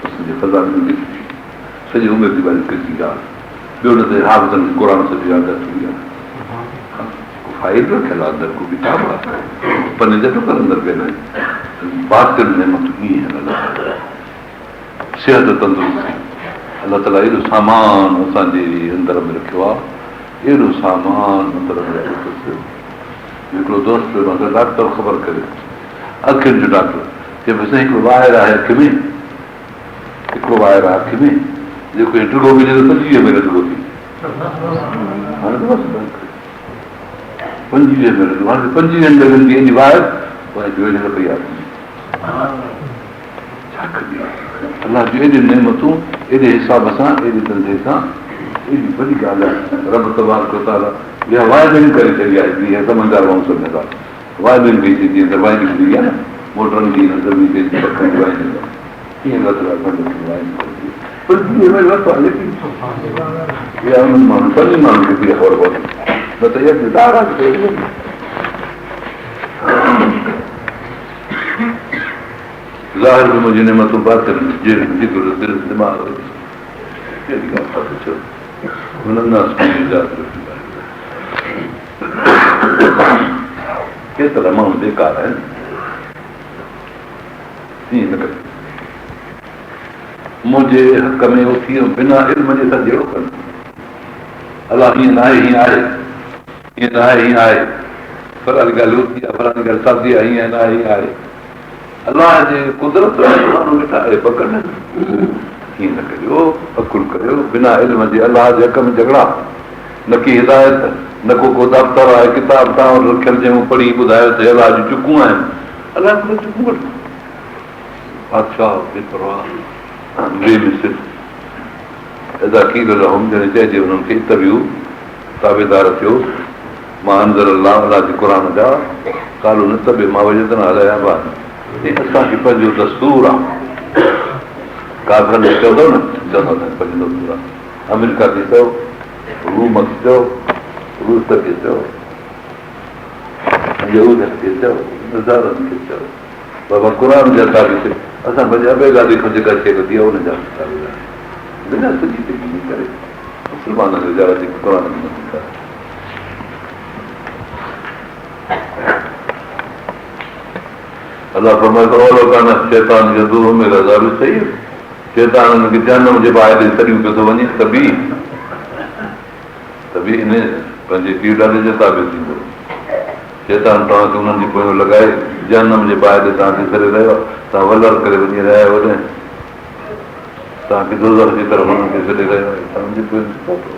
اسان جي خزاني ۾ سڄي عمر جي ڳالهه ڪيتري ڳالهه ٻيو نه ته حافظن کي قرآن سڄو ياد ٿي ويو آهي ڪو فائل رکيل آهي اندر ڪو ڪتاب آهي پني جا ٽڪر اندر پيل آهن باطن نعمتون ائين آهن الله تعاليٰ صحت تندرستي الله تعاليٰ ايڏو سامان اسان جي اندر ۾ رکيو آهي ايڏو سامان اندر ۾ رکيو اٿس هڪڙو دوست ڊاڪٽر خبر ڪري اکين جو ڊاڪٽر. چئبو سائين هڪڙو وائر آهي اک ۾، هڪڙو وائر آهي اک ۾ جيڪو ائين ڊگهو وڃي ٿو 25 ميل ڊگهو ٿي هاڻي ته بس 25 ميل ڊگهو، هاڻي 25 ميلن جي ايڏي وائر ويڙهيل پئي آهي. ڇا ڪجي؟ الله جون ايڏيون نعمتون ايڏي حساب سان ايڏي ڌنڌي سان ايڏي وڏي ڳالهه آهي. رب تبارڪ وتعاليٰ اها وائرنگ ڪري ڇڏي آهي جيئن سمجهدار ماڻهو سمجهندا. وائرنگ ڪئي ٿي جيئن ته وائرنگ ٿيندي آهي نه موٽرن جي هن سڀني شين جي پکن جي وائرنگ تيئن الله تعاليٰ اسان جي وائرنگ ڪري ڇڏي. پر جيئن مهل وقت هلي ٿي اها انهن ماڻهن فني ماڻهن کي ٿي خبر پوندي نه ته اها دار آهي. ظاهر ۾ منهنجون نعمتون باطن ۾ جيل جگر دل دماغ ڪهڙي ڳالهه ٿا پڇو من الناس من يجادل في الله ڪيترا ماڻهو بيڪار آهن ائين نه ڪجو منهنجي حق ۾ اٿي بنا علم جي ٿا جهيڙو ڪن الله هيئن نه آهي هيئن آهي هيئن نه آهي هيئن آهي فلاڻي ڳالهه اٿي آهي فلاڻي ڳالهه سادي آهي هيئن نه آهي هيئن آهي الله جي قدرت ۾ ماڻهو ويٺا آهي پڪڙ ائين نه ڪريو عقل ڪريو بنا علم جي الله جي حق ۾ جهڳڙا نه ڪي هدايت نه ڪو ڪو دفتر آهي ڪتاب توهان وٽ رکيل جنهن مان پڙهي ٻڌايو ته الله جون چڪون آهن الله جون چڪون وٺ بادشاهه بي پرواهه بي مثل اذا قيل لهم جڏهن چئجي انهن کي اتبعوا تابعدار ٿيو ما انزل الله الله جي قرآن جا قالوا نتبع ما وجدنا عليه آباءنا هي اسان کي پنهنجو دستور آ ڪافرن کي چوندو نه چوندا ته پنهنجو دستور آ آمريڪا کي چئو روم کي چئو روس کي چئو يهودين کي چئو نصارن کي چئو بابا قرآن جا تابع ٿيو اسان پنهنجي ابي ڏاڏي کان جيڪا شيء لڌي آهي ان جا تابعدار بنا سڄي ڪري مسلمانن ويچارا جيڪي قرآن جي مدد ڪن. الله فرمائي ٿو اولو ڪان الشيطان يدعوهم الي عذاب السعير شيطان انهن کي جهنم جي باهه ڏي سڏيون پيو ٿو وڃي ته به ته به ان پنهنجي پيء ڏاڏي جي تابع ٿيندو شيطان توهان کي انهن جي پويان لڳائي جهنم جي باهه ڏي توهان کي سڏي رهيو آهي توهان ولر ڪري وڃي رهيا آهيو اوڏانهن توهان کي دوزخ جي طرف انهن کي سڏي رهيو آهي توهان جي پويان ڇو ٿا پئو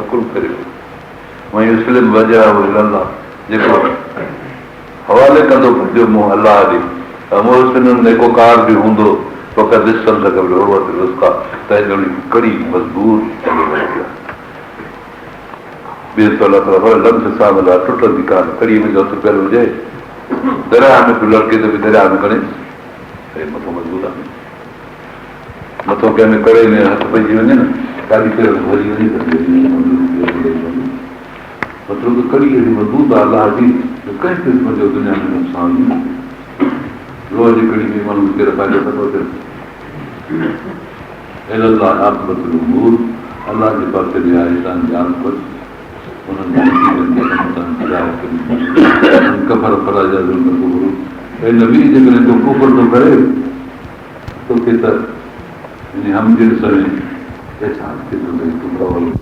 عقل ڪريو ومن يسلم وجهه الي الله جيڪو حوالي ڪندو پنهنجو منهن الله ڏي وهو محسن نيڪوڪار به هوندو فقد استمسڪ بالعروة الوثقيٰ تنهن ڄڻ هڪ ڪڙي مضبوط جهلي ورتي آهي ٻئي ته الله تعاليٰ فرمائي لا انفصام لها ٽٽندي ڪانه ڪڙي ۾ جو هٿ پيل هجي درياهه ۾ پيو لڙڪي ته به درياهه ۾ کڻي اهي مٿو مضبوط آهي مٿو ڪنهن ۾ ڪڙي ۾ هٿ پئجي وڃي نه ڪاڏي پير ڀري وڃي ته مطلب ته ڪڙي اهڙي مضبوط آهي الله جي جو ڪنهن قسم جو دنيا ۾ نقصان نه لوهه جي ڪڙي ۾ ماڻهو ڪير فائدو نه پهچي الي الله عاقبة الامور الله جي پاسي ڏي آهي تان جي عاقبت انهن جي نتيجن جي ڪم تان ظاهر ڪري ومن ڪفر فلا يحزنڪ ڪفره اي نبي جيڪڏهن ڪو ڪفر ٿو ڪري توکي ته يعني هم جنس ۾ احسان ٿئي ٿو ته ڪفر وارو.